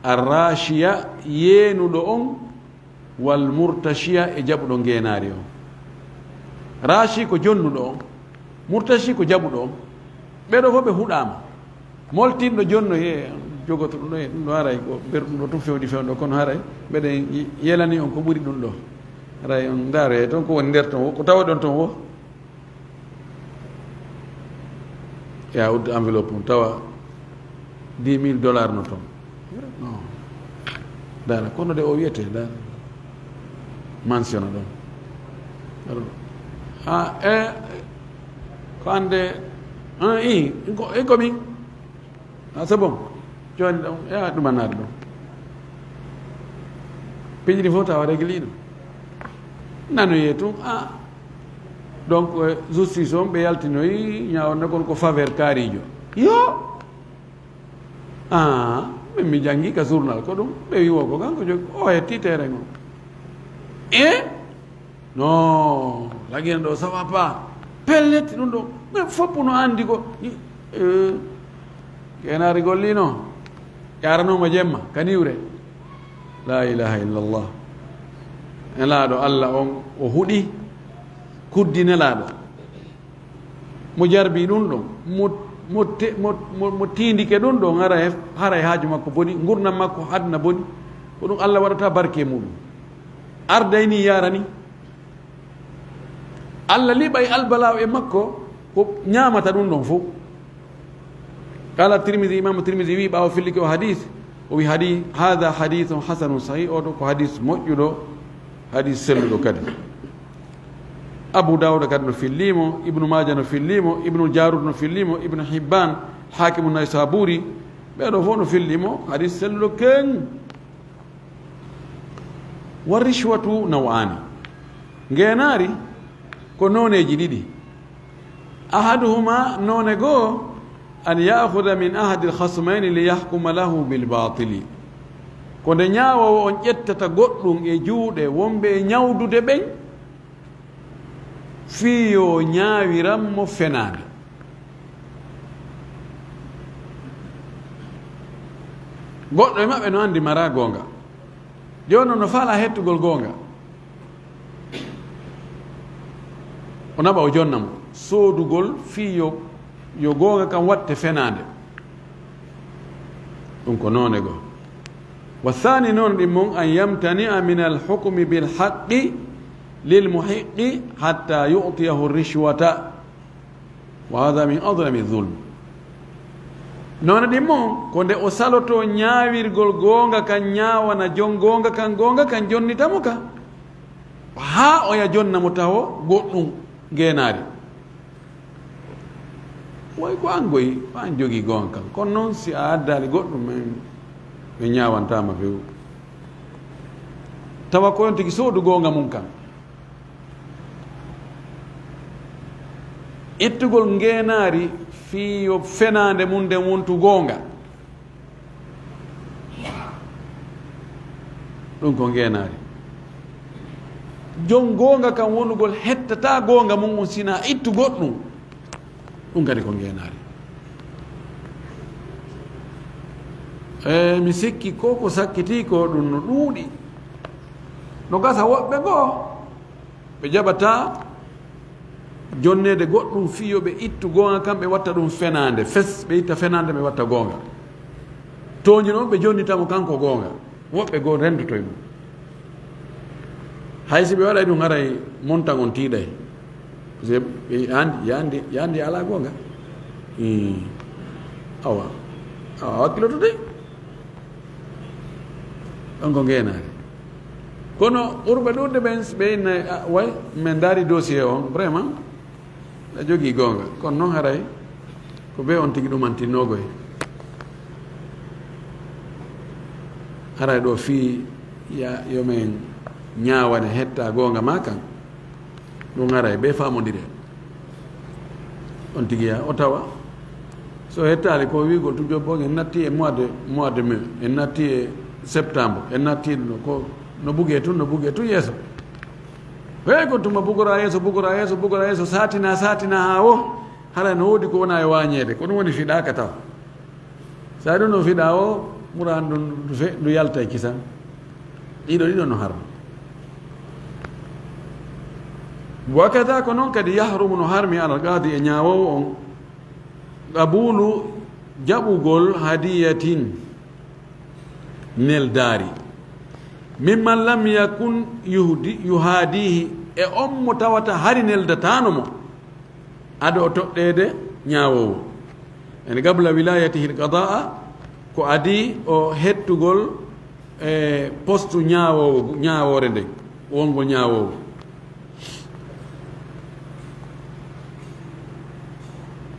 arrashiya, yeenuɗo on, wal murtashiya, e jaɓuɗo ngeenaari on." Rashi ko jonnuɗo on, murtashi ko jaɓuɗo on. Ɓeɗo fof ɓe huɗaama. Moltinɗo jonno he jogoto ɗum ɗo, he ɗum ɗo haray ko ɓerɗum ɗo tun fewndi fewndo, kono haray mbeɗen yelani on ko ɓuri ɗum ɗo. Haray on ndaaro he toon ko woni nder toon wo, ko tawoɗon toon wo. Ya uddu enveloppe mum tawa dix mille dollars no toon. Non. Dara, kono de o wiyete, dara. Mention ɗon. Alors, ah, eh, ko ande, ah, i, ko, i ko min. Ah, c'est bon. Jooni ɗon, ya ɗumanaade ɗon. Piiji ɗi fof tawa réglé ɗum. Nanoyee tun, ah. Donc, eh, justice on ɓe yaltinoyi, ñaawonde kon ko faveur kaarijo. Yo! Ah, min mi janngi ka journal ko ɗum. Ɓe wi wo ko kanko jogi. O hetti terrain on. Eh? Non, lagina ɗo, ça va pas. Pellet, ɗum ɗo. Mais foppu no anndi ko. Eh, kenaari gollino. Yaranoma jemma, ka niwre. La ilaha illallah. Nelaaɗo Allah on, o huɗi kuddi Nelaaɗo. Mo jarbi ɗum ɗon, mo, mo te-, mo, mo, mo tiindike ɗum ɗon, haray, haray haaju makko boni, ngurndan makko aduna boni. Ko ɗum Allah waɗata barke muɗum. Arday ni yarani. Allah liɓay albalaawo e makko ko ñaamata ɗum ɗon fof. Qala Tirmidi, Imaamu Tirmidi wi, ɓaawo filliki o hadis, o wi hadi, hada hadithun hasanun sahih, o ɗo ko hadis moƴƴuɗo, hadis selluɗo kadi. Abu Dawuda kadi no fillimo, Ibnu Maja no fillimo, Ibnu Jarud no fillimo, Ibnu Hibban, Hakimu Naysaburi, ɓeɗo fof no fillimo, hadis selluɗo keŋ. Wa rishwatu naw'ani. Ngeenaari ko nooneeji ɗiɗi. Ahaduhuma, noone goo, an ya'khuda min ahadil khasmayni li yahkuma lahu bil baatili. Ko nde ñaawoowo on ƴettata goɗɗum e juuɗe wonɓe e ñawdude ɓen, fii yo ñaawiran mo fenaande. Goɗɗo e maɓɓe no anndi mara goonga. Jooni no faalaa hettugol goonga. O naɓa o jonna mo. Soodugol fii yo, yo goonga kan watte fenaande. Ɗum ko noone goo. Wa thani, noone ɗin mon, an yamtani'a min al hukmi bil haqqi lil muhiqqi hatta yu'tiyahu rishwata. Wa hada min adlami zulm. Noone ɗin mon, ko nde o saloto ñaawirgol goonga kan, ñaawana jon goonga kan, goonga kan jonnita mo ka. Haa oya jonna mo taho goɗɗum ngeenaari. Way ko an goy, ko an jogii goonga kan. Kono noon si a addaali goɗɗum, en, en ñaawantaama few. Tawa ko on tigi soodu goonga mum kan. Ittugol ngeenaari fii yo fenaande mum nden wontu goonga. Ɗum ko ngeenaari. Jon goonga kan wonugol hettataa goonga mum on, sinaa ittu goɗɗum. Ɗum kadi ko ngeenaari. E, mi sikki ko ko sakkitii ko ɗum no ɗuuɗi. No gasa woɓɓe goo, ɓe jaɓataa jonneede goɗɗum fii yo ɓe ittu goonga kan, ɓe watta ɗum fenaande. Fes, ɓe itta fenaande, ɓe watta goonga. Tooñi noon, ɓe jonnita mo kanko goonga. Woɓɓe goo renndoto e mum. Hay si ɓe waɗay ɗum, haray montan on tiiɗay. Parce que ɓe anndi, yandi, yandi alaa goonga. Ii. Awa. Awa, wakkiloto de. Ɗon ko ngeenaari. Kono ɓurɓe ɗuuɗde ɓen, ɓe inna, a, way, min ndaari dossier on, vraiment, a jogii goonga. Kono noon haray, ko bee on tigi ɗumantinnoo goy. Haray ɗo fii ya, yo men ñaawane hetta goonga maa kan. Ɗum haray bee faamondire. On tigi yaa o tawa. So hettaali ko wi'ugol tun jooni, en natti e mois de, mois de mai, en natti e septembre, en natti ɗum ɗo, ko no bugee tun, no bugee tun yeeso. Hey, ko tuma bugora yeeso, bugora yeeso, bugora yeeso, saatina, saatina haa wo, haray no woodi ko wona e waañeede. Ko ɗum woni fiɗaaka taw. So a ɗum no fiɗa o, ɓura an ɗum fe-, ndu yalta e kisan. Ɗiɗo, ɗiɗo no harma. Wa kada ko noon kadi yahrumu no harmi alal qaadi e ñaawoowo on, qabulu jaɓugol hadiyatin neldaari, mimman lam yakun yuhdi-, yuhaadihi, e on mo tawata hari neldataano mo. Ado o toɗɗeede ñaawoowo. En qabla wilayatihi alqadaa, ko adii o hettugol e postu ñaawoowo, ñaawoore nden, wongol ñaawoowo.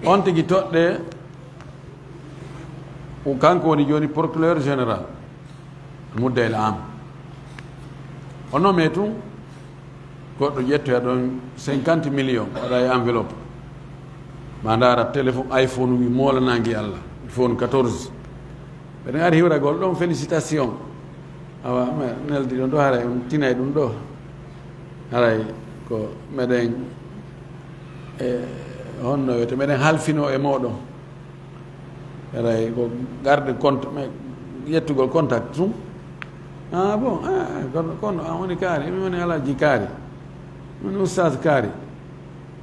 On tigi toɗɗee, o kanko woni jooni procureur général. Mudda el am. O nomee tun, goɗɗo ƴettoya ɗon cinquante millions, waɗa e enveloppe. Ma ndaara téléphone iPhone wi moolanangi Allah, iPhone quatorze. Ɓeɗen ari hiwragol ɗon, félicitation. Awa, ma neldi ɗon ɗo, haray on tinay ɗum ɗo. Haray ko meɗen, e, honno wiyete, meɗen halfino e mooɗon. Haray ko garde compte, mais ƴettugol contact tun. Ah bon, ah, kono, kono an woni Kaari, mi woni Alhaji Kaari, mi woni Oustaz Kaari.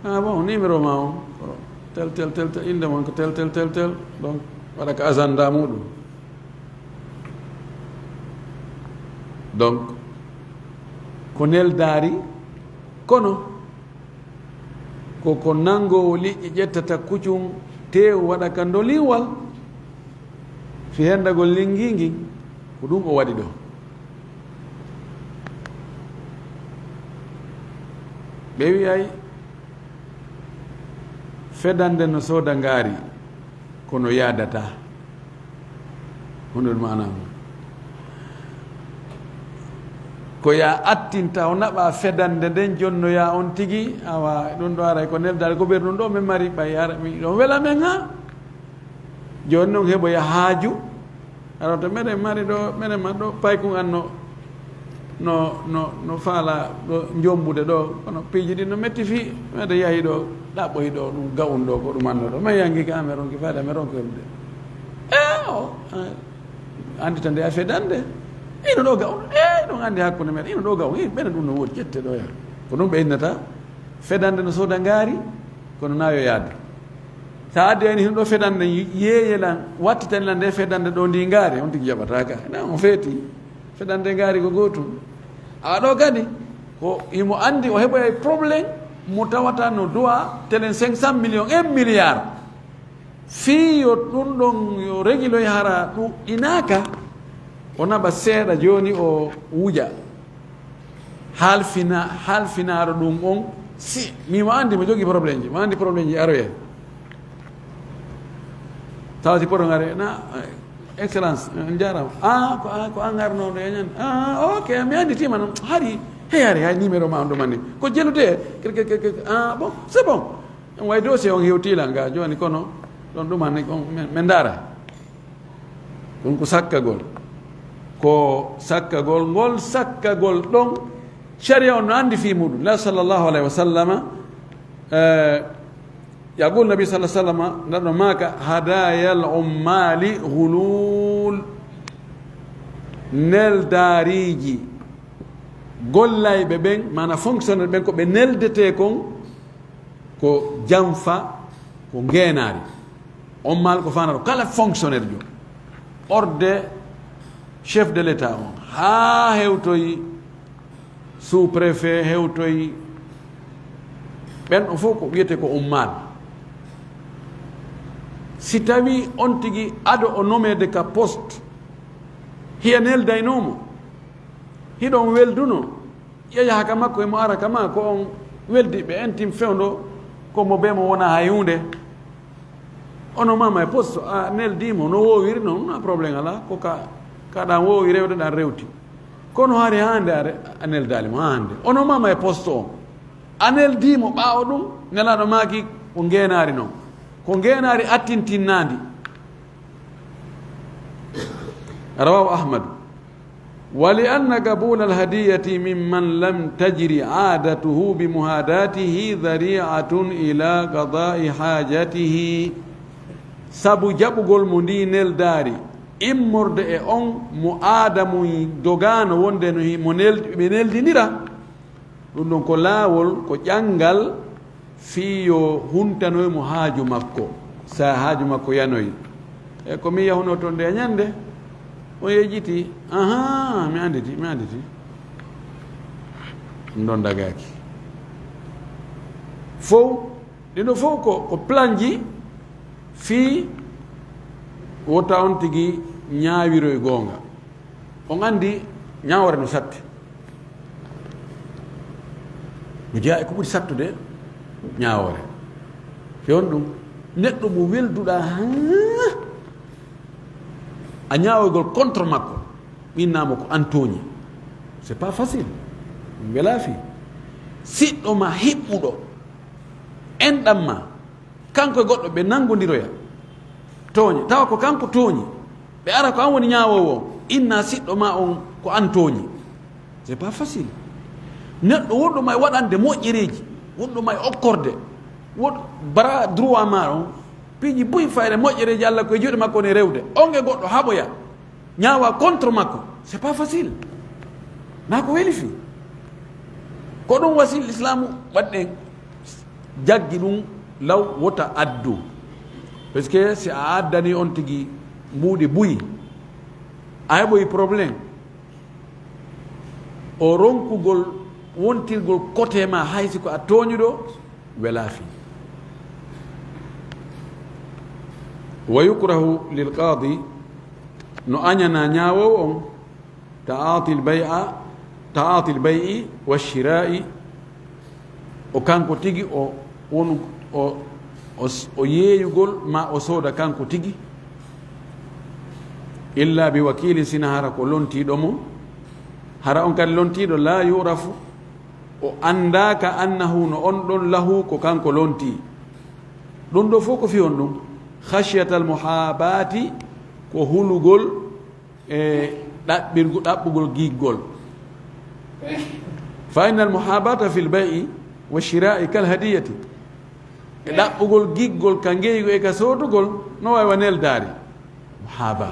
Ah bon, numéro ma on ko tel, tel, tel, tel, innde mon ko tel, tel, tel, tel. Donc, waɗa ko agenda muɗum. Donc, ko neldaari, kono Ko ko nanngoowo liƴƴi ƴettata kucum teewu waɗa ka ndoliwal, fii hendagol linngi ngin, ko ɗum o waɗi ɗoo. Ɓe wi'ay fedannde no sooda ngaari, kono yaadataa. Honɗun maanaa mun? Ko yaa attinta o naɓa fedannde nden jonnoyaa on tigi, awa ɗun ɗoo aray ko neldaari ko ɓernun ɗoo men mari ɓay ara mi ɗon wela men ha. Jooni non heɓoya haaju. Ara to meɗen mari ɗoo, meɗen mari ɗoo paykun an no, no, no, no faala ɗoo njombude ɗoo, kono piiji ɗin no metti fii, meɗen yahi ɗoo, ɗaɓɓoyi ɗoo, ɗun ga'un ɗoo, ko ɗun anno ɗoo. Men yangi ka amen ronki faade, amen ronki heɓude. E o, a, anndi tan nde a fedannde. Ino ɗoo ga'un, e ɗun anndi hakkunde meɗen, ino ɗoo ga'un, e ɓenen ɗun no woodi, ƴette ɗoo ya. Ko ɗun ɓe innata, fedannde no sooda ngaari, kono naa yo yaade. Sa addi ayni hino ɗoo fedannde, yeeye lan, wattitani lan nde fedannde ɗoo ndi ngaari, on tigi jaɓataa ka. Na on feeti. Fedannde ngaari ko gootum. Awa ɗoo kadi, ko himo anndi o heɓoyay problème mo tawata no duwa telen cinq cent millions, un milliard. Fii yo ɗun ɗon yo regiloy hara ɗuɗɗinaaka, o naɓa seeɗa jooni o wuja. Halfina-, halfinaaɗo ɗun on, si, mi mo anndi mo jogii problème ji, mo anndi problème ji aroyen. Tawa si poto ngare, na, excellence, on jaaraama. Ah, ko, ah, ko an ngarnooɗo e ñan. Ah, ok, mi annditiima non. Hari, hey, hari, hay numéro ma on ɗuman ni. Ko jelude, ke, ke, ke, ke, ah, bon, c'est bon. On way dossier on hewtiila nga jooni, kono ɗon ɗuman ni, on, men, men ndaara. Ɗun ko sakkagol. Ko sakkagol, ngol sakkagol ɗon, sharia on no anndi fii muɗum. La sallallahu alayhi wa sallama, eh, yaqul Nabi sallallahu alayhi wa sallama, nano maaka, hadayal ummali ghulul. Neldaariiji gollayɓe ɓen, maana fonctionnaire ɓen, ko ɓe neldetee kon, ko janfa, ko ngeenaari. Ummal ko faanaro kala fonctionnaire jo. Ordre chef de l'État on. Haa hewtoyi sous-préfet, hewtoyi ɓen o fof ko wiyetee ko ummal. Si tawi on tigi ado o nomeede ka poste, hiya neldaynoo mo, hiɗon weldunoo, ƴeeƴa haka makko, emo ara kama ko on weldi ɓe entin fewndo, ko mo be mo wona hay huunde. Ono mama e poste, a neldii mo, no woowiri non, na problème alaa, ko ka, ka ɗan woowi rewde, ɗan rewti. Kono hari hande a re-, a neldaali mo hande. Ono mama e poste on. A neldii mo ɓaawo ɗum, Nelaaɗo maaki ko ngeenaari non. Ko ngeenaari attintinnaandi. Rawahu Ahmadu. ولأن قبول الهدية ممن لم تجر عادته بمهاداته ذريعة إلى قضاء حاجته. Sabu jaɓugol mo ndi neldaari, immorde e on mo aada mum dogaano wonde no hi-, mo nel-, ɓe neldindira, ɗum ɗon ko laawol, ko ƴanngal fii yo huntanoy mo haaju makko, sa haaju makko yanoyi. E ko mi yahuno toon nde ñannde, o yejjiti, ahaa, mi annditi, mi annditi. Ɗum ɗon dagaaki. Fow, ɗino fow ko, ko planji fii wota on tigi ñaawiroy goonga. On anndi ñaawoore no satti. Mi jeyaa e ko ɓuri sattude ñaawoore. Fewndo ɗum, neɗɗo mo welduɗaa, haa a ñaawoygol contre makko, innaa mo ko an tooñi. C'est pas facile. Ɗum welaa fii. Siɗɗo ma hiɓɓuɗo, enɗam ma, kanko e goɗɗo ɓe nanngondiroya tooñe, tawa ko kanko tooñi, ɓe ara ko an woni ñaawoowo on, inna siɗɗo ma on ko an tooñi. C'est pas facile. Neɗɗo wonɗo ma e waɗande moƴƴereeji, wonɗo ma e okkorde, won bras droit ma on, piiji buy fayre moƴƴereeji Allah ko e juuɗe makko woni rewde, on e goɗɗo haɓoya. Ñaawa contre makko, c'est pas facile. Na ko weli fii. Ko ɗum wasil Islaamu waɗɗen jaggi ɗum law wota addu. Parce que si a addani on tigi mbuuɗi buy, a heɓoyi problème. O ronkugol wontirgol kote ma hay si ko a tooñuɗo, Welaa fii. Wa yukrahu lil qaadi, no añanaa ñaawoowo on, ta'aatil bay'a, ta'aatil bay'i wa shiraa'i, o kanko tigi o wonu, o, o, o yeeyugol ma o sooda kanko tigi, illa bi wakiilin, sina hara ko lontiiɗo mo, hara on kadi lontiiɗo, laa yu'rafu, o anndaaka, annahu, no on ɗon, lahu, ko kanko lontii. Ɗum ɗo fof ko fii honɗum? Khashyatal muhaabati, ko hulugol e ɗaɓɓirgu-, ɗaɓɓugol giggol. Fa innal muhaabata fil bay'i wa shiraa'i kal hadiyati. E ɗaɓɓugol giggol ka ngeygu e ka soodugol no waawi wa neldaari. Muhaaba.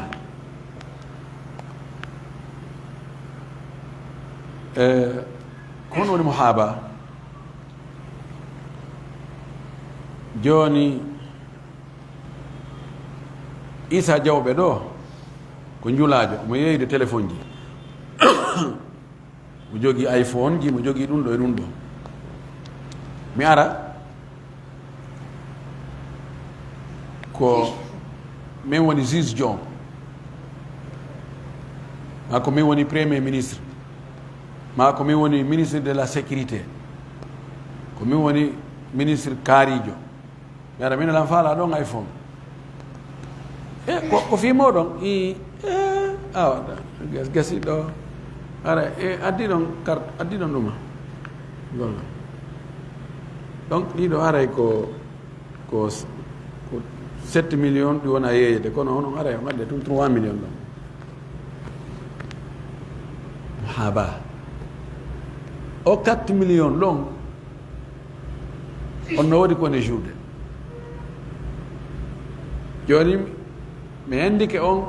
Eh, ko honɗum woni muhaaba? Jooni, Isa Jawɓe ɗo, ko njulaajo, mo yeeyde téléphone ji. Mo jogii iPhone ji, mo jogii ɗum ɗo e ɗum ɗo. Mi ara ko min woni juge jo, maa ko min woni premier ministre, maa ko min woni ministre de la sécurité, ko min woni ministre kaariijo. Mi ara, min alan faala ɗon iPhone. E, ko, ko fii moɗon? I, e, awa, gas-, gasi ɗo. Ara, e, addi ɗon carte, addi ɗon ɗuma. Golla. Donc, ɗiɗo aray ko, ko s-, ko sept millions ɗi wona yeeyede, kono onon aray on adde tun trois millions ɗon. Haba. O quatre millions ɗon, on no woodi ko ne juuɗe. Jooni, mi anndike on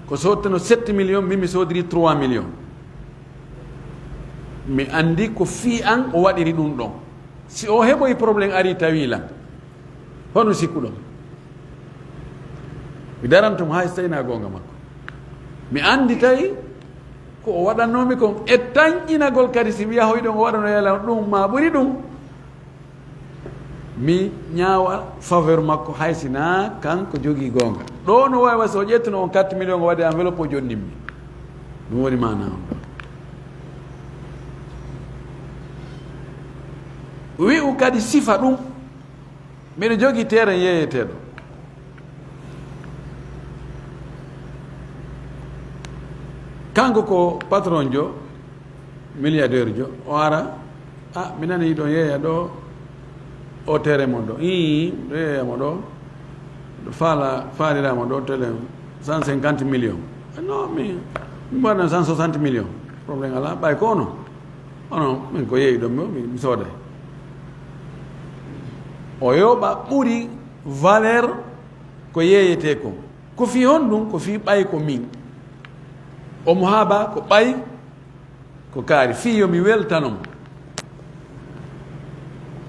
ko sotteno sept millions, min mi soodiri trois millions. Mi anndi ko fii an o waɗiri ɗum ɗon. Si o heɓoyi problème ari tawi lan, hono sikkuɗon? Mi daranto mo hay so tawii na goonga makko. Mi anndi tawi ko o waɗannoomi kon e tanƴinagol kadi, si mi yahoyɗon o waɗano yala ɗum ma ɓuri ɗum. Mi ñaawa faveur makko, hay si na kanko jogii goonga. Ɗo no waawi wa so o ƴettuno on quatre millions o waɗi enveloppe o jonnimmi. Ɗum woni maana on ɗo. Wi'u kadi sifa ɗum. Miɗo jogii terrain yeeyeteeɗo. Kanko ko patron jo, milliardaire jo, o ara, "Ah, mi nani ɗon yeeya ɗo, o terrain mon ɗo." "Ii, ɗo yeeya mo ɗo, ɗo faala, faalira mo ɗo tele cent cinquante millions." "Non, mi, mi mbaɗa cent soixante millions." Problème alaa, ɓay ko ono. Ono, min ko yeeyi ɗon, mi, mi sooday. O yoɓa ɓuri valeur ko yeeyetee kon. Ko fii honɗum? Ko fii ɓay ko min. Omo haaba ko ɓay ko kaari. Fii yo mi weltano mo.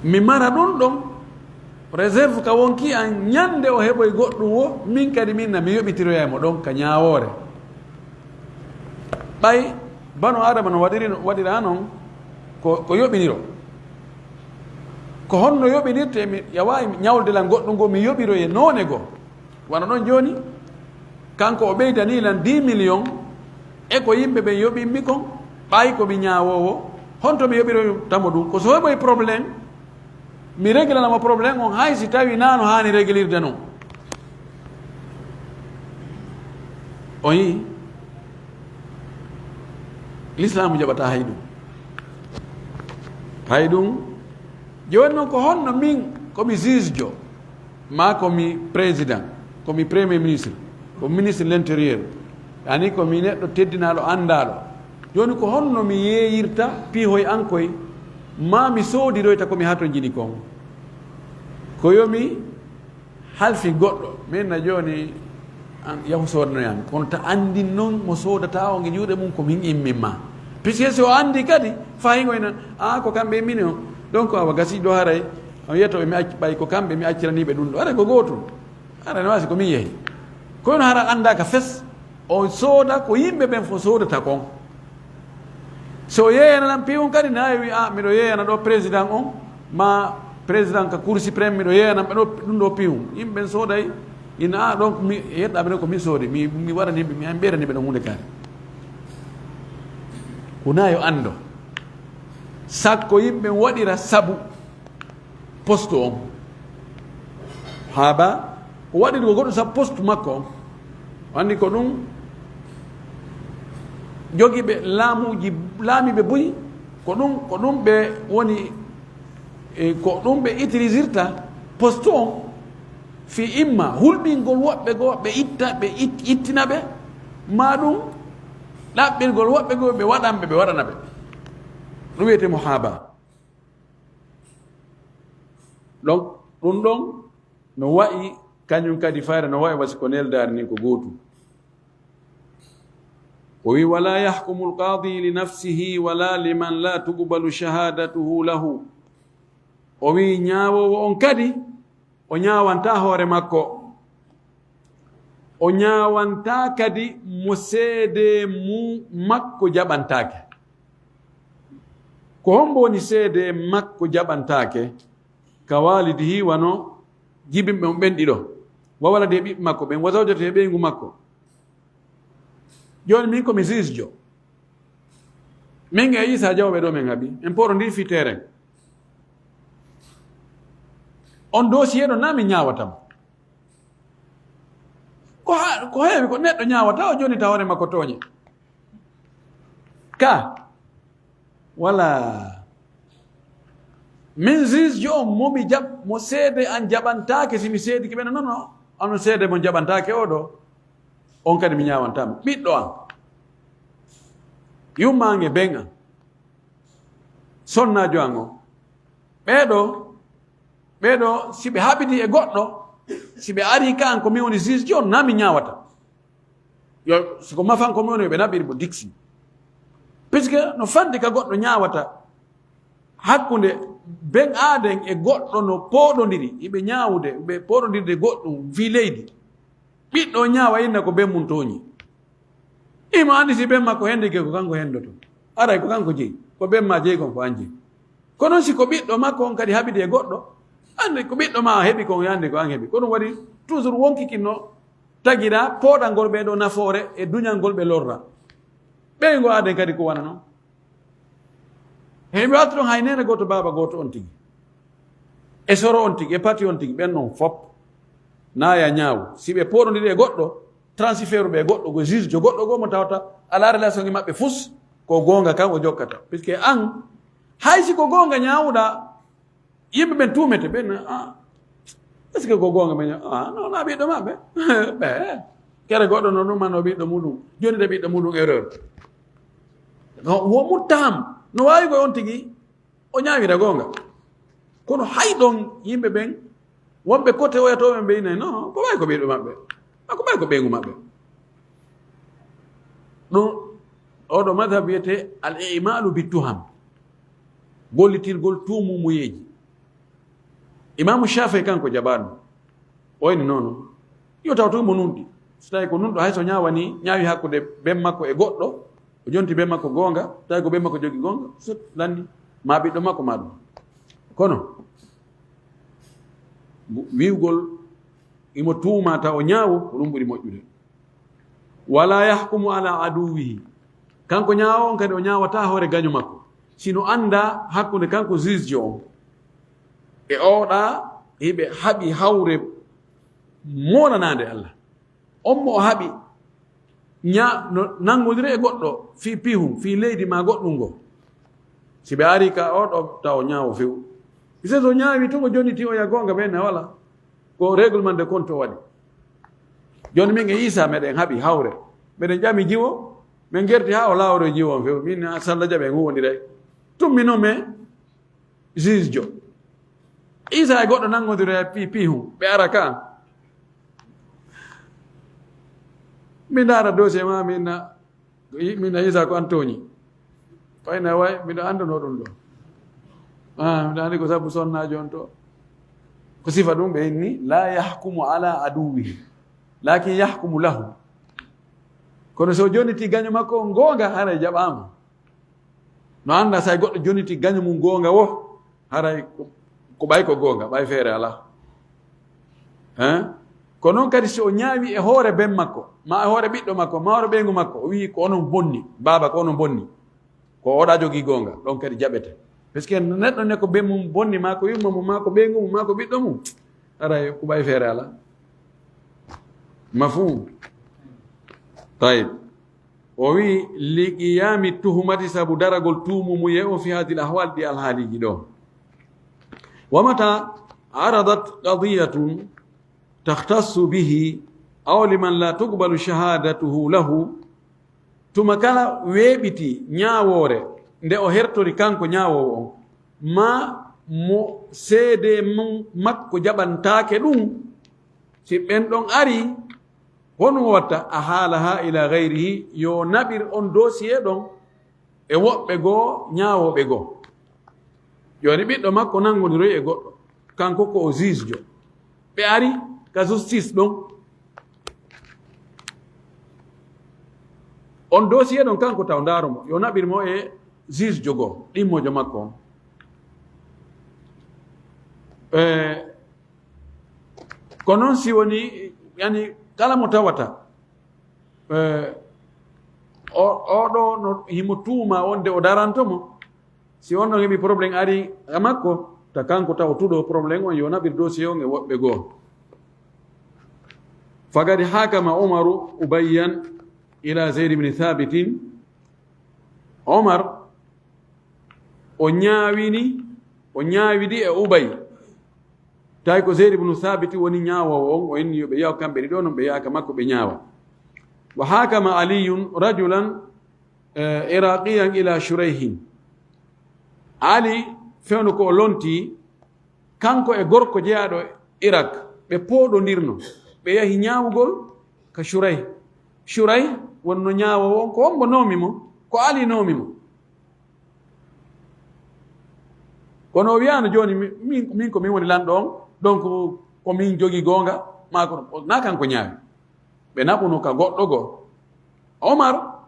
Mi mara ɗum ɗon réserve ka wonki an, ñande o heɓoy goɗɗum wo, min kadi min na mi yoɓitiroyay mo ɗon ka ñaawoore. Ɓay bano Adama no waɗiri, waɗira non ko, ko yoɓiniro. Ko honno yoɓinirte? Mi yawaayi ñawde lan goɗɗum goo, mi yoɓiroye noone goo. Wano ɗon jooni, kanko o ɓeydanii lan dix millions, e ko yimɓe ɓen yoɓimmi kon, ɓay ko mi ñaawoowo, honto mi yoɓiroyta mo ɗum? Ko so heɓoy problème, mi reglana mo problème on, hay si tawi na no haani reglirde non. O yii, Lislaamu jaɓataa hay ɗum. Hay ɗum. Jooni non, ko honno min, ko mi juge jo, maa ko mi président, ko mi premier ministre, ko ministre l'intérieur, ani ko mi neɗɗo teddinaaɗo, anndaaɗo. Jooni, ko honno mi yeeyirta piihoy an koy, maa mi soodiroyta ko mi hatonjini kon? Ko yo mi halfi goɗɗo, min na jooni, an, yahu soodanoyan. Kono ta anndin non mo soodata o nge juuɗe mum ko min immin ma. Puisque si o anndi kadi, fahingo ina, "Ah, ko kamɓe immini o." Donc, awa gasi ɗo haray, on yiyata o mi acci, ɓay ko kamɓe mi acciraniiɓe ɗum ɗo. Haray ko gootum. Haray no wasi ko min yehi. Kono hara anndaaka fes, o sooda ko yimɓe ɓen fof soodata kon. So o yeeyana lan piiwon kadi, na e wi, "Ah, miɗo yeeyana ɗo président on, ma Président ka Cour suprême, miɗo yeeyanam ɓe ɗo, ɗum ɗo piwum. Yimɓe ɓen sooday, ina, ah, donc mi yeɗɗa ɓe ɗo ko min soodi, mi, mi waɗani ɓe, mi ɓeydani ɓe ɗon huunde kaari. Ko na yo anndo. Sakko yimɓe waɗira sabu poste on. Haa ba, o waɗiri ko goɗɗum sabu poste makko on. O anndi ko ɗum jogiiɓe laamuuji, laamiiɓe buy, ko ɗum, ko ɗum ɓe woni, e, ko ɗum ɓe utilisirta poste on fii imma hulɓingol woɓɓe goo, ɓe itta, ɓe it-, ittina ɓe, maa ɗum ɗaɓɓirgol woɓɓe goo, ɓe waɗan ɓe, ɓe waɗana ɓe. Ɗum wiyetee muhaaba. Donc, ɗum ɗon no wa'i, kañum kadi fayre no wa'i wasi ko neldaari ni ko gootum. O wi, "Wala yahkumu alqadi li nafsihi wala liman la tuqbalu shahadatuhu lahu." O wi, ñaawoowo on kadi, o ñaawanta hoore makko. O ñaawanta kadi mo seede mu makko jaɓantaake. Ko hombo woni seede makko jaɓantaake? Ka waalidihi, wano jibinɓe mo ɓen ɗiɗo, wa waladi, e ɓiɓɓe makko ɓen, wa zawjati, e ɓeyngu makko. Jooni min ko mi juge jo. Min e Isa Jaw ɓe ɗo men haɓi. En pooɗondiri fii terrain. On dossier ɗo na mi ñaawata mo. Ko ha-, ko heewi ko neɗɗo ñaawata, o jonnita hoore makko tooñe. Ka, wala. Min juge jo on mo mi jaɓ-, mo seede an jaɓantaake, si mi seedike ɓe, non, non, non. Onon seede mon jaɓantaake o ɗo. On kadi mi ñaawanta mo. Ɓiɗɗo an. Yumma an e ben an. Sonnaajo an on. Ɓee ɗo, ɓee ɗo, si ɓe haɓidi e goɗɗo, si ɓe ari ka an ko mi woni juge jo, na mi ñaawata. Yo, si ko mafan ko mi woni, ɓe naɓiri mo diksi. Puisque no fandi ka goɗɗo ñaawata hakkunde ben aaden e goɗɗo no pooɗondiri, iɓe ñaawude, ɓe pooɗondirde goɗɗum fii leydi. Ɓiɗɗo o ñaawa inna ko ben mun tooñi. Imo anndi si ben makko hendike ko kanko hendoto. Aray ko kanko jeyi. Ko ben ma jeyi kon ko an jeyi. Kono si ko ɓiɗɗo makko on kadi haɓidi e goɗɗo, anndi ko ɓiɗɗo ma heɓi kon, anndi ko an heɓi. Ko ɗum waɗi toujours wonki kinno tagira pooɗangol ɓee ɗo nafoore e duñangol ɓe lorra. Ɓeyngo aaden kadi ko wano non. He mi wattu ɗon hay neene gooto, baaba gooto on tigi. E soro on tigi, e pati on tigi, ɓen non fop. Naaya ñaawu. Si ɓe pooɗondiri e goɗɗo, transfert ɓe e goɗɗo, ko juge jo goɗɗo goo mo tawata alaa relation e maɓɓe fus, ko goonga kan o jokkata. Puisque an, hay si ko goonga ñaawuɗaa, yimɓe ɓen tuumete, ɓen, ah, est-ce que ko goonga ɓe ña-, ah, non, na ɓiɗɗo maɓɓe. Ɓe, kere goɗɗo no ɗum, no ɓiɗɗo muɗum. Jonnita ɓiɗɗo muɗum erreur. No, wo muttaham. No waawi ko on tigi, o ñaawira goonga. Kono hay ɗon yimɓe ɓen, wonɓe kote oyatooɓe ɓe inay, non, ko ɓay ko ɓiɗɗo maɓɓe. Ah, ko ɓay ko ɓeyngu maɓɓe. Ɗum, oɗo madhab wiyete al-i'malu bi tuham. Gollitirgol tuumumuyeeji. Imaamu Shaafi'i kanko jaɓaano. O inni noon, yo taw tun mo nunɗi. So tawi ko nunɗo, hay so ñaawani, ñaawi hakkunde ben makko e goɗɗo, o jonti ben makko goonga, tawi ko ben makko jogi goonga, so lanni, ma ɓiɗɗo makko ma ɗum. Kono, wi'ugol imo tuuma taw o ñaawo, ko ɗum ɓuri moƴƴude. Wala yahkumu ala aduwihi. Kanko ñaawo on kadi o ñaawata hoore gaño makko. Sino annda hakkunde kanko juge jo on e oɗa hiɓe haɓi hawre moolanaande Allah. On mo o haɓi ña-, no nanngodiri e goɗɗo fii pihum, fii leydi ma goɗɗum ngo. Si ɓe ari ka oɗo taw ñaawo few. Ise so ñaawi tun o jonniti o ya goonga ɓe na wala. Ko règlement de compte o waɗi. Jooni min e Isa meɗen haɓi hawre. Meɗen ƴami jiwo, min gerti haa o laawori jiwo on few. Min a salla jaɓe ngu wondiray. Tummi non men juge jo. Isa e goɗɗo nanngodiri e pi-, pihum. Ɓe ara ka. Mi ndaara dossier ma, min na Ko i-, min a Isa ko an tooñi. Fayna way, miɗo annduno ɗum ɗo. Ah, miɗo anndi ko sabu sonnaajo on to. Ko sifa ɗum ɓe inni, la yahkumu ala aduwihi, lakin yahkumu lahu. Kono so jonniti gaño makko on goonga, haray jaɓaama. No annda say goɗɗo jonniti gaño mum goonga wo, haray ko Ko ɓay ko goonga, ɓay feere alaa. Hein? Ko noon kadi si o ñaawi e hoore ben makko, ma e hoore ɓiɗɗo makko, ma hoore ɓeyngu makko, o wi'i ko onon bonni, baaba ko onon bonni, ko oɗa jogii goonga, ɗon kadi jaɓete. Parce que neɗɗo ne ko ben mum bonni, ma ko yumma mum, ma ko ɓeyngu mum, ma ko ɓiɗɗo mum, aray ko ɓay feere alaa. Mafhum? Tayib. O wi'i, li qiyami tuhumati, sabu daragol tuumumuye on, fi hadil ahwal, ɗi alhaaliiji ɗo. Wa mata aradat qadiyatun takhtassu bihi aw liman la tuqbalu shahadatuhu lahu, tuma kala weeɓiti ñaawoore nde o hertori kanko ñaawoowo on, ma mo seede mum makko jaɓantaake ɗum, si ɓen ɗon ari, honɗum o watta? A haala ha ila gayrihi, yo naɓir on dossier ɗon e woɓɓe goo ñaawooɓe goo. Jooni ɓiɗɗo makko nanngondiroyi e goɗɗo, kanko ko o juge jo. Ɓe ari ka justice ɗon. On dossier ɗon kanko taw ndaaro mo, yo naɓir mo e juge jo goo, ɗimmojo makko on. Eh, ko noon si woni, yani, kala mo tawata, eh, o, oɗo no himo tuuma on de o daranto mo, si on ɗon heɓi problème ari e makko, ta kanko taw tuɗo problème on, yo naɓir dossier on e woɓɓe goo. Faqad hakama Umaru Ubayyan ila Zayd ibn Thabitin. Omar, o ñaawini, o ñaawidi e Ubay. Tawi ko Zayd ibn Thabit woni ñaawoowo on, o inni yo ɓe yaw kamɓe ɗiɗo, non ɓe yaaka makko ɓe ñaawa. Wa hakama Aliyun rajulan, eh, iraqiyan ila Shurayhin. Ali fewndo ko o lonti, kanko e gorko jeyaaɗo Irak, ɓe pooɗondirno, ɓe yahi ñaawugol ka Shurayh. Shurayh wonno ñaawoowo on, ko hombo noomi mo? Ko Ali noomi mo. Kono o wiyaano jooni, mi-, min, min ko min woni lanɗo on, donc ko min jogi goonga, maa ko, na kanko ñaawi. Ɓe naɓuno ka goɗɗo goo. Omar,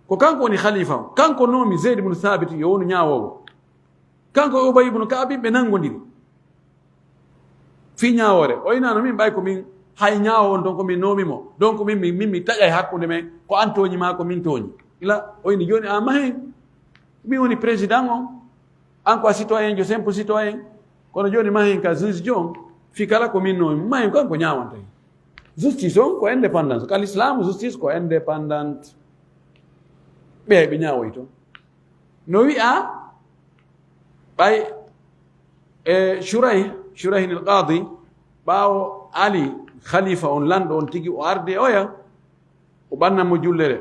ko kanko woni khalifa on. Kanko noomi Zayd ibn Thabit yo wonu ñaawoowo. Kanko e Ubay ibn Ka'b ɓe nanngondiri. Fii ñaawoore. O inaano min ɓay ko min hay ñaawo on ton ko min noomi mo. Donc min, min, min mi taƴay hakkunde men. Ko an tooñi maa ko min tooñi. Ila o ini jooni a mahen. Min woni président on. An ko a citoyen jo, simple citoyen. Kono jooni mahen ka juge jo on. Fii kala ko min noomi. Mahen ko an ko ñaawanta hen. Justice on ko indépendance. Ka l'islam justice ko indépendante. Ɓe, ɓe ñaawoy ton. No wi'a, ɓay, e, Shurayh, Shurayh al Qadi, ɓaawo Ali, khalifa on, lanɗo on tigi, o arde oya, o ɓannan mo jullere.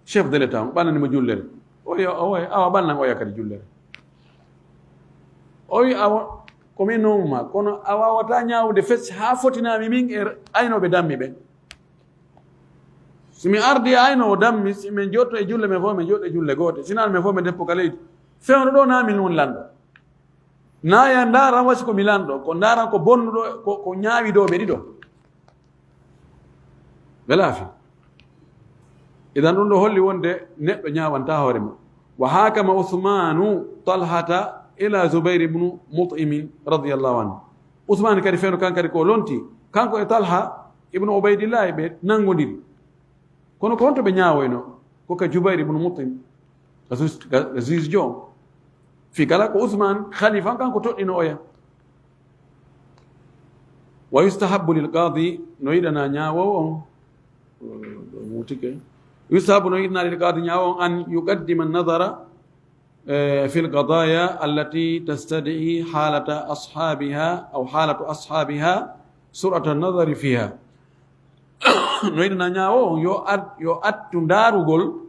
Chef de l'État, o ɓannani mo jullere. Oya, oya, awa ɓannan oya kadi jullere. O wi, awa, ko min noomuma, kono a waawata ñaawude fes haa fotinami min e aynooɓe dammi ɓen. Si mi ardi e aynoowo dammi, si min jotto e julle men fof, min jotto e julle goote. Si naan men fof, min deppo ka leydi. Fewndo ɗo naa min woni lanɗo. Naa ya ndaaran wasi ko mi lanɗo, ko ndaaran ko bonnuɗo, ko, ko ñaawidooɓe ɗiɗo. Ɓe laafi. Idan ɗum ɗo holli wonde neɗɗo ñaawanta hoore mum. Wa hakama Usmanu Talhata ila Zubair ibnu Mut'im radiyallahu anhu. Usman kadi fewndo kan kadi ko lonti, kanko e Talha ibnu Ubaydillah ɓe nanngondiri. Kono ko honto ɓe ñaawoyno? Ko ka Jubayr ibnu Mut'im, ka juge, ka, ka juge jo. Fii kala ko Usman, khalifa, kanko toɗɗino oya. Wa yustahabbu lil qadi, no yiɗana ñaawoowo on, ɗo wutike. Yustahabbu, no yiɗana lil qadi ñaawoowo on, an yuqaddima an-nazara, eh, fil qadaya allati tastad'i halata ashabiha aw halatu ashabiha sur'ata an-nazari fiha. No yiɗana ñaawoowo on, yo ad-, yo attu ndaarugol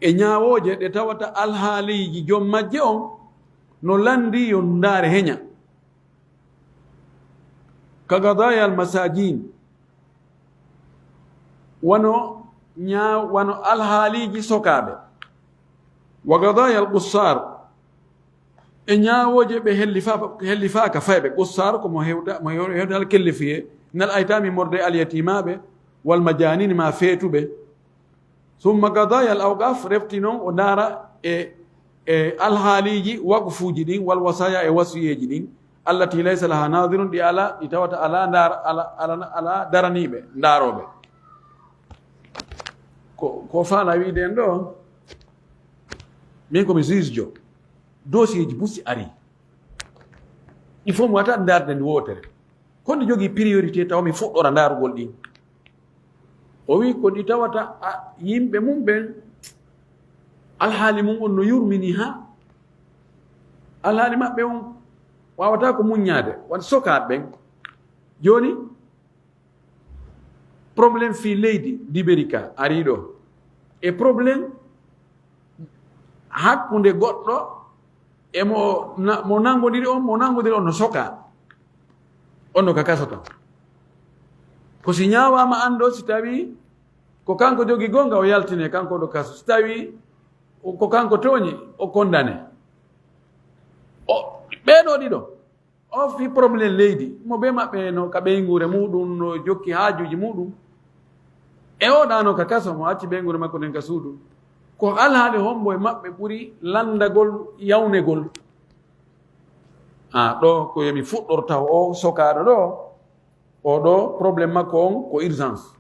e ñaawooje ɗe tawata alhaaliiji jom majje on no lanndi yo ndaare heña. Ka qadaya al masajin, wano ñaa-, wano alhaaliiji sokaaɓe. Wa qadaya al qussar, e ñaawooje ɓe hellifa-, hellifaaka fayɓe. Qussar ko mo hewta, mo hew-, hewtal kellifiye, nal aytami morde alyatimaaɓe, wal majanini ma feetuɓe. Summa qadaya al awqaf, refti noon o ndaara e e alhaaliiji waqfuuji ɗin, wal wasaaya, e wasiyeeji ɗin, allati laysa laha naadirun, ɗi ala, ɗi tawata ala ndaar-, ala, ala, ala daraniiɓe, ndaarooɓe. Ko, ko faala wiide en ɗo, min ko mi juge jo, dossier ji busi ari. Il faut mi wata ndaarde ndi wootere. Ko ndi jogii priorité tawa mi fuɗɗora ndaarugol ɗin. O wi ko ɗi tawata a, yimɓe mum ɓen, alhaali mum on no yurmini ha. Alhaali maɓɓe on wawata ko muññaade, wan sokaaɓe ɓen. Jooni, problème fii leydi Liberika arii ɗo. E problème hakkunde goɗɗo e mo na-, mo nanngodiri on, mo nanngodiri on no sokaa. On no ka kaso ton. Ko si ñaawaama an ɗo, si tawii ko kanko jogii goonga, o yaltine, kanko ɗo kaso. Si tawii ko kanko tooñi, o kondane. O, ɓee ɗoo ɗiɗo, o fii problème leydi, mo bee maɓɓe no ka ɓeynguure muuɗum, no jokki haajuuji muuɗum. E o ɗaano ka kaso, mo acci ɓeynguure makko nden ka suudu. Ko alhaali hombo e maɓɓe ɓuri lanndagol yawnegol? A, ɗo ko yo mi fuɗɗor taw o sokaaɗo ɗo, o ɗo problème makko on ko urgence.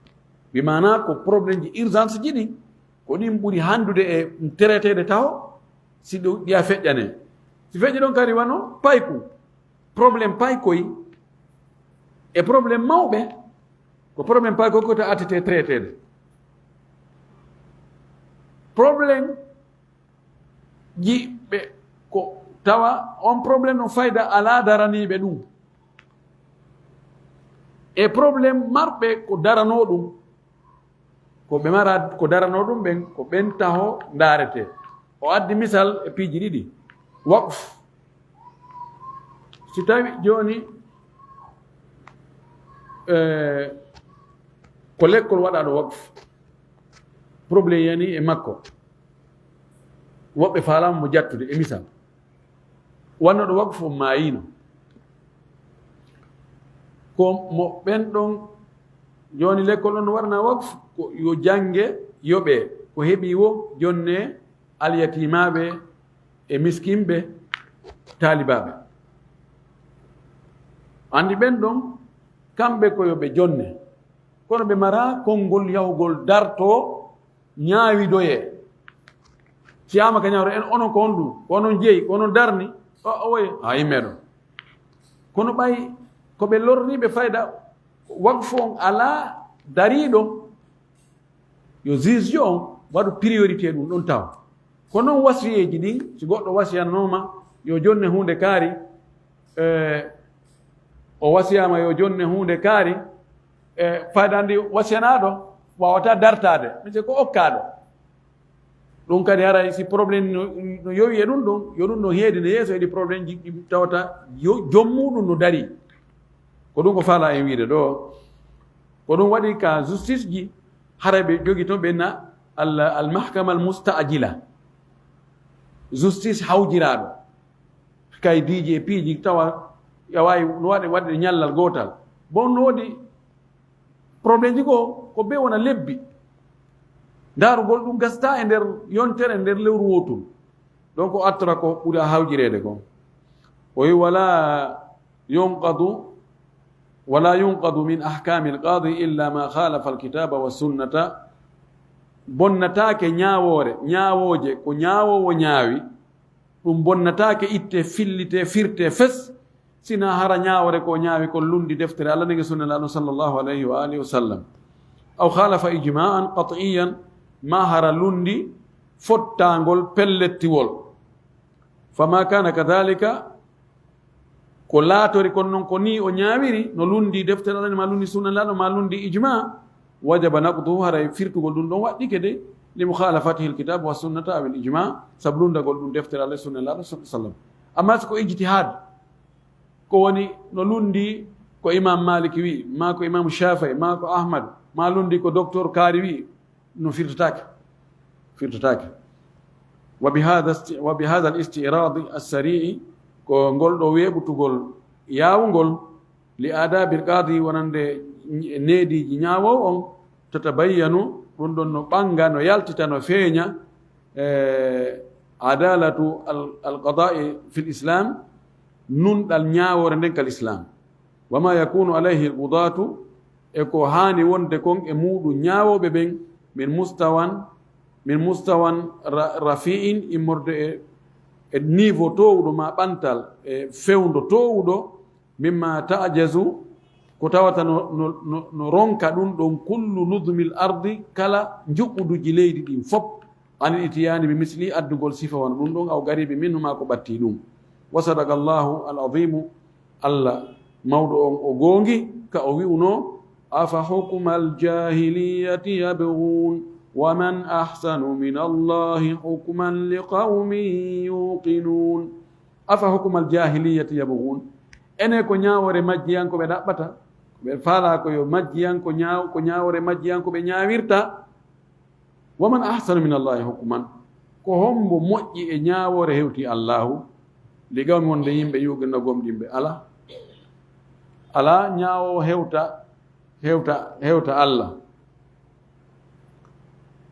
Wi maanaa ko problème ji urgence ji ɗin, ko ɗin ɓuri hanndude e traité de taw, si ɗo ɗiya feƴƴane. Si feƴƴi ɗon kadi wano payku, problème paykoy e problème mawɓe, ko problème paykoy ko ta attete traité de. Problème jiɓɓe ko tawa on problème no fayda alaa daraniiɓe ɗum. E problème marɓe ko daranoo ɗum, ko ɓe mara ko daranoo ɗum ɓen, ko ɓen taho ndaarete. O addi misal e piiji ɗiɗi. Waqf. Si tawi jooni, eh, ko lekkol waɗaaɗo waqf, problème yani e makko, woɓɓe faalaama mo jattude, e misal, wannoɗo waqf on maayiino, ko mo ɓen ɗon, jooni lekkol on no waɗanaa waqf, ko yo jannge yoɓee, ko heɓi wo jonnee alyatimaaɓe e miskinɓe, taalibaaɓe. Anndi ɓen ɗon, kamɓe ko yo ɓe jonne, kono ɓe maraa konngol yahugol dartoo ñaawidoyee. Siyaama ka ñaawre en, onon ko on ɗum, ko onon jeyi, ko onon darni, o, o woye, haa yimɓe ɗon. Kono ɓay ko ɓe lorriiɓe fayda, waqfu on alaa dariiɗo, yo juge on waɗu priorité ɗum ɗon taw. Ko noon wasiyeeji ɗin, si goɗɗo wasiyanooma yo jonne huunde kaari, e, o wasiyaama yo jonne huunde kaari, e, fayda ndi wasiyanaaɗo waawata dartaade, mise ko okkaaɗo. Ɗum kadi haray si problème no, no yowi e ɗum ɗon, yo ɗum ɗon heedine yeeso e ɗi problème ji ɗi tawata yo, joom muɗum no darii. Ko ɗum ko faalaa en wiide ɗo. Ko ɗum waɗi ka justice ji, haray ɓe jogi toon ɓe na al, al mahkama al mustaajila. Justice hawjiraaɗo. Kaydiiji e piiji tawa, a waawi no waɗe, waɗde ñallal gootal. Bon, no woodi problème ji goo, ko bee wona lebbi. Ndaarugol ɗum gasata e nder yontere, e nder lewru wooturu. Donc, o artora ko ɓuri a hawjireede kon. O wi, "Wala yunqadu, wala yunqadu min ahkami alqadi illa ma khalafa alkitaba wa sunnata." Bonnataake ñaawoore, ñaawooje, ko ñaawoowo ñaawi, ɗum bonnataake itte, fillite, firte, fes, sina hara ñaawore ko ñaawi kon lundi deftere Alla nden e sunna Laɗo sallallahu alayhi wa alihi wa sallam. Aw khalafa ijma'an qat'iyyan, ma hara lundi fottaangol pellettiwol. Fama kana kadhalika, ko laatori kon non ko ni o ñaawiri, no lundi deftere Alla nden ma lundi sunna Laɗo ma lundi ijma, wajaba naqduhu, haray firtugol ɗum ɗon waɗɗike de, li mukhalafatihi alkitab wa sunnata aw al ijma, sabu lundagol ɗum deftere Alla sunna Laɗo sallallahu alayhi wa sallam. Amma si ko ijtihad, ko woni no lundi ko Imam Malik wi, ma ko Imam Shafi'i, ma ko Ahmad, ma lundi ko Docteur Kaari wi, no firtataake. Firtataake. Wa bi hadha isti-, wa bi hadha al-isti'rad as-sari', ko ngol ɗo weeɓutugol yaawungol, li adabi al-qadi, wonande neediiji ñaawoowo on, tatabayyanu, ɗum ɗon no ɓannga, no yaltita, no feeña, e, Adalatu al-, al-qada'i fil Islam, nunɗal ñaawoore nden kal Islam. Wa ma yakunu alayhi al-qudatu, e ko haani wonde kon e muuɗum ñaawooɓe ɓen, min mustawan, min mustawan ra-, rafi'in, immorde e, e niveau toowuɗo, ma ɓantal, e fewndo toowuɗo, mimma ta'jazu, ko tawata no, no, no, no ronka ɗum ɗon kullu nudmil ardi, kala njuɓɓuduji leydi ɗin fop, anil itiyani bi misli, addugol sifa wano ɗum ɗon, aw qaribi minhu, ma ko ɓatti ɗum. Wa sadaqa Allahu al-azimu, Allah mawɗo on o goongi ka o wi'uno, afa hukmal jahiliyati yabghun, wa man ahsanu min Allahi hukman li qawmin yuqinun. Afa hukmal jahiliyati yabghun. Ene ko ñaawore majjiyankoɓe ɗaɓɓata? Ko ɓe faalaa ko yo majjiyanko ñaaw-, ko ñaawore majjiyankoɓe ñaawirta? Wa man ahsanu min Allahi hukman. Ko hombo moƴƴi e ñaawoore hewti Allahu? Li qawmi, wonde yimɓe yuqinuna gomɗimɓe. Ala. Ala ñaawo hewta, hewta, hewta Allah.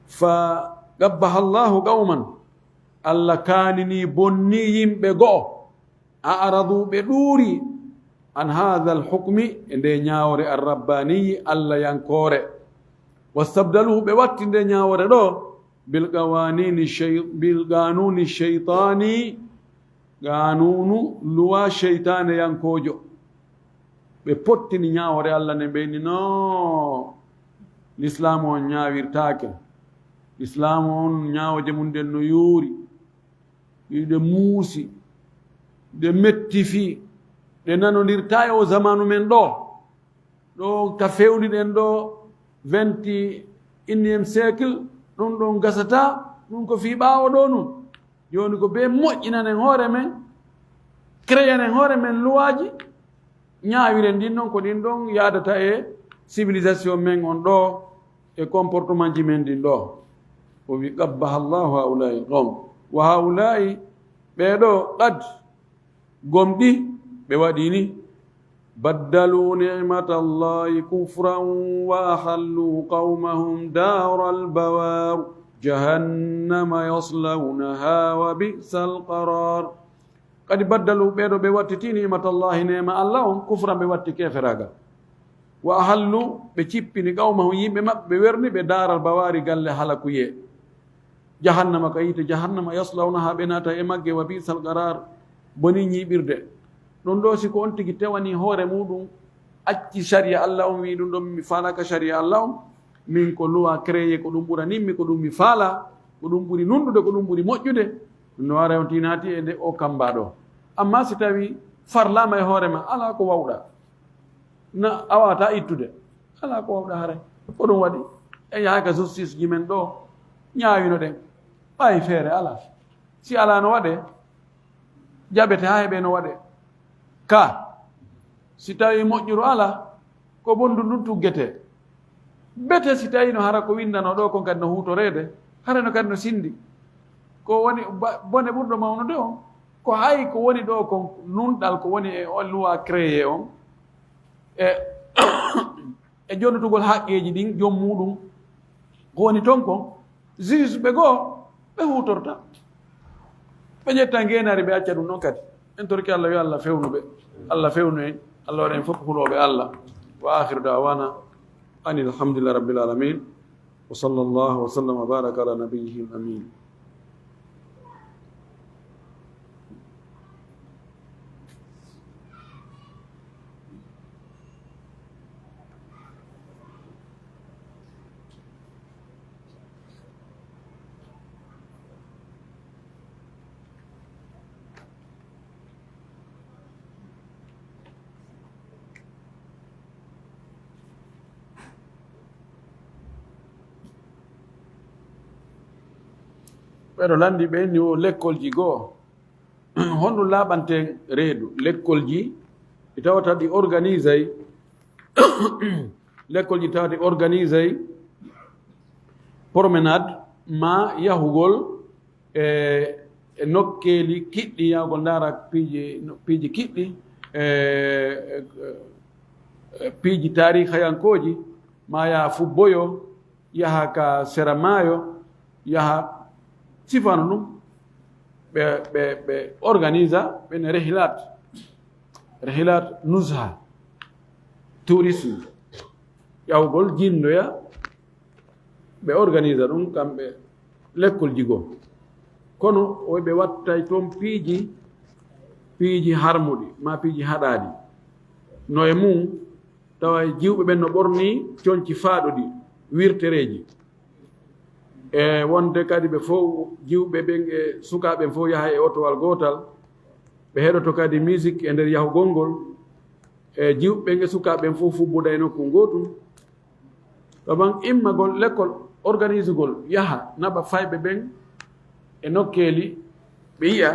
Fa qabbaha Allahu qawman. Allah kaanini bonni yimɓe go'o. A'radu, ɓe ɗuuri, an hadha al-hukmi, e nde ñaawore ar-rabbaniyi, allayankoore. Wastabdaluhu, ɓe watti nde ñaawore ɗo, bil qawanini shey-, bil qanuni sheytani, qanunu luwa sheytaneyankoojo. Ɓe pottini ñaawore Allah nde, ɓe inni, no, lislaamu on ñaawirtaake. Lislaamu on ñaawooje mum ɗen no yuuri. Ɗi ɗe muusi, ɗe metti fii, ɗe nanondirtaa e o zamanu men ɗo. Ɗo ka fewniɗen ɗo, vingt et unième siècle, ɗum ɗon gasataa, ɗum ko fii ɓaawo ɗo nun. Jooni ko bee moƴƴinanen hoore men, créanen hoore men luwaaji, ñaawiren ɗin ɗon, ko ɗin ɗon yaadata e civilisation men on ɗo, e comportement ji men ɗin ɗo. O wi, qabbaha Allahu haula'i qawm. Wa haula'i, ɓee ɗo, qad, gomɗi, ɓe waɗi ni, baddalu ni'matallahi kufran wa ahallu qawmahum daral bawar, jahannama yaslawnaha wa bi'sal qarar. Kadi baddalu, ɓee ɗo ɓe wattiti ni'matallahi, neema Allah on, kufran, ɓe watti keeferaagal. Wa ahallu, ɓe cippini qawmahum, yimɓe maɓɓe, ɓe werni ɓe daaral bawaari, galle halakuyee. Jahannama, ka yiite jahannama, yaslawnaha, ɓe naata e magge, wa bi'sal qarar, boni ñiiɓirde. Ɗum ɗo, si ko on tigi tewani hoore muɗum, acci sariya Allah on, wi ɗum ɗon mi faalaaka sariya Allah on, min ko loi créé, ko ɗum ɓuranimmi, ko ɗum mi faala, ko ɗum ɓuri nunɗude, ko ɗum ɓuri moƴƴude, no ara on tinaati e nde o kamba ɗo. Amma si tawi farlaama e hoore ma, alaa ko wawɗa. Na a wawata ittude. Alaa ko wawɗa haray. Ko ɗum waɗi. En yahay ka justice ji men ɗo. Ñaawino ɗen. Ɓay feere alaa. Si alaa no waɗe, jaɓete haa heɓe no waɗe. Ka, si tawi moƴƴuru alaa, ko bondu ndun tuggete. Bete si tawi no hara ko windano ɗo kon kadi no huutoreede, hara no kadi no sindi. Ko woni ba-, bone ɓurɗo mawnude on, ko hay ko woni ɗo kon nunɗal, ko woni e on loi créé on, e, e jonnutugol haqqeeji ɗin, joom muɗum, ko woni ton kon, juge ɓe goo, ɓe huutorta. Ɓe ƴetta ngeenaari, ɓe acca ɗum noon kadi. En torki Allah, yo Allah fewnu ɓe. Allah fewnu en, Allah waɗa en fof hulooɓe Allah. Wa akhiru da'wana anil hamdulillahi rabbil alamin. Wa sallallahu wa sallam wa baraka ala nabiyyihil amin. Ɓeɗo lanndi ɓe ni o lekkolji goo. Honɗum laaɓanten reedu? Lekkolji ɗi tawata ɗi organisey, lekkolji tawata ɗi organisey promenade ma yahugol e, e nokkeeli kiɗɗi, yahugol ndaara piiji, piiji kiɗɗi, e, e, e piiji taarihayankooji, ma yaha fubboyo, yaha ka sera maayo, yaha sifano ɗum. ɓe ɓe ɓe organisa ɓen rehilat, rehilat nusha, tourisme, ƴawgol jinnoya. Ɓe organisa ɗum kamɓe lekkolji goo. Kono woy ɓe wattay toon piiji, piiji harmuɗi ma piiji haɗaaɗi. No e mum tawa jiwɓe ɓen no ɓornii coñci faaɗuɗi, wirtereeji. E wonde kadi ɓe fof, jiwɓe ɓen e sukaaɓe ɓen fof yaha e otowal gootal. Ɓe heɗoto kadi musique e nder yahugol ngol. E jiwɓe ɓen e sukaaɓe ɓen fof fubbuda e nokku ngootu. Ɗo ban immagol lekkol, organisugol, yaha naɓa fayɓe ɓen e nokkeeli, ɓe yi'a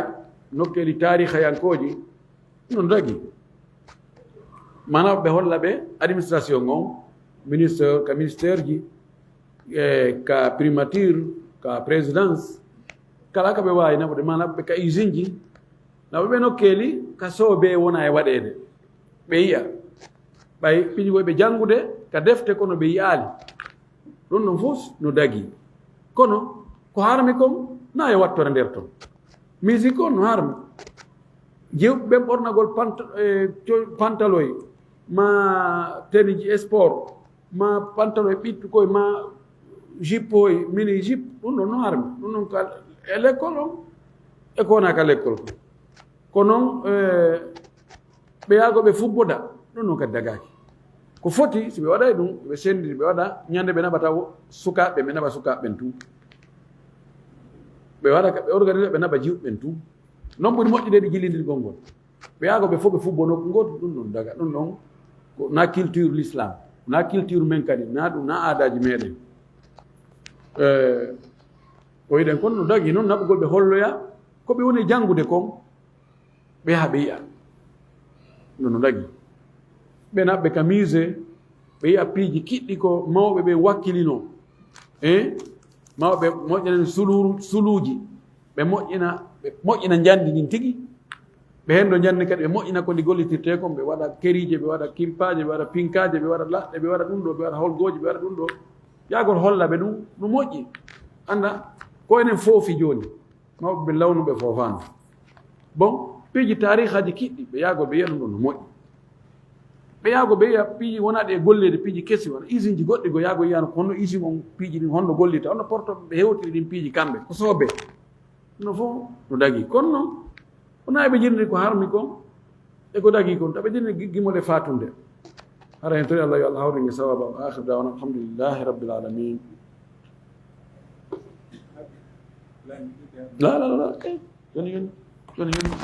nokkeeli taarihayankooji, no dagi. Maanaam ɓe holla ɓe administration on, ministre, ka ministèreji, e ka primature, ka présidence, kala ka ɓe waawi naɓude, maanaam ɓe ka usineji, naɓa ɓe nokkeeli ka soobee wona e waɗeede. Ɓe yi'a. Ɓay piiji woy ɓe janngude ka defte kono ɓe yi'aali. Ɗum ɗon fof no dagi. Kono ko harmi kon na e wattore nder ton. Musique on no harmi. Jewɓe ɓen ɓornagol pant-, e, co-, pantaloy, ma tenue ji sport, ma pantaloy ɓiɗɗu koy, ma jupe oy, mini jupe, ɗum ɗon no harmi. Ɗum ɗon ka e l'école on, e ko wona ka l'école kon. Ko noon, e, ɓe yaago ɓe fubboda, ɗum noon kadi dagaaki. Ko foti, si ɓe waɗay ɗum, ɓe senndiri, ɓe waɗa ñande ɓe naɓata wo-, sukaaɓe, ɓe naɓa sukaaɓe ɓen tun. Ɓe waɗa ka, ɓe organisa, ɓe naɓa jiwɓe ɓen tun. Noon ɓuri moƴƴude ɓe jillindirgol ngol. Ɓe yaago ɓe fof ɓe fubbo nokku ngootu, ɗum noon daga, ɗum noon ko na culture l'islam, na culture men kadi, na ɗum na aadaaji meɗen. E, ko yiɗen kon no dagi noon naɓugol ɓe holloya ko ɓe woni janngude kon. Ɓe yaha ɓe yi'a. No, no dagi. Ɓe naɓɓe ka musée, ɓe yi'a piiji kiɗɗi ko mawɓe ɓe wakkilino. Eh? Mawɓe moƴƴanen suluuru, suluuji. Ɓe moƴƴina, ɓe moƴƴina njandi ndin tigi. Ɓe hendo njandi kadi, ɓe moƴƴina ko ndi gollitirte kon, ɓe waɗa keriije, ɓe waɗa kimpaaje, ɓe waɗa pinkaaje, ɓe waɗa laɗɗe, ɓe waɗa ɗum ɗo, ɓe waɗa holgooji, ɓe waɗa ɗum ɗo. Yaagol holla ɓe ɗum, no moƴƴi. Annda, ko enen foofi jooni. Mawɓe ɓe lawnu ɓe foofaano. Bon, piiji taariihaaji kiɗɗi, ɓe yaago ɓe yi'a ɗum ɗon no moƴƴi. Ɓe yaago ɓe yi'a piiji wonaaɗi e golleede, piiji kesi, wona isinji goɗɗi go yaago yiyano, kono isin on piiji ɗin honno gollita, honno porto ɓe hewtiri ɗin piiji kamɓe, ko soobee. No fof no dagi. Kono noon, wonaa eɓe jirni ko harmi kon, e ko dagi kon, taɓe jirni gi-, gimol e faatunde. Hara hen tori Allah, yo Allah hawrin e sawaaba. Wa akhir da'wana alhamdulillahi rabbil alamin. La, la, la, la. Eh, joni, joni, joni, joni.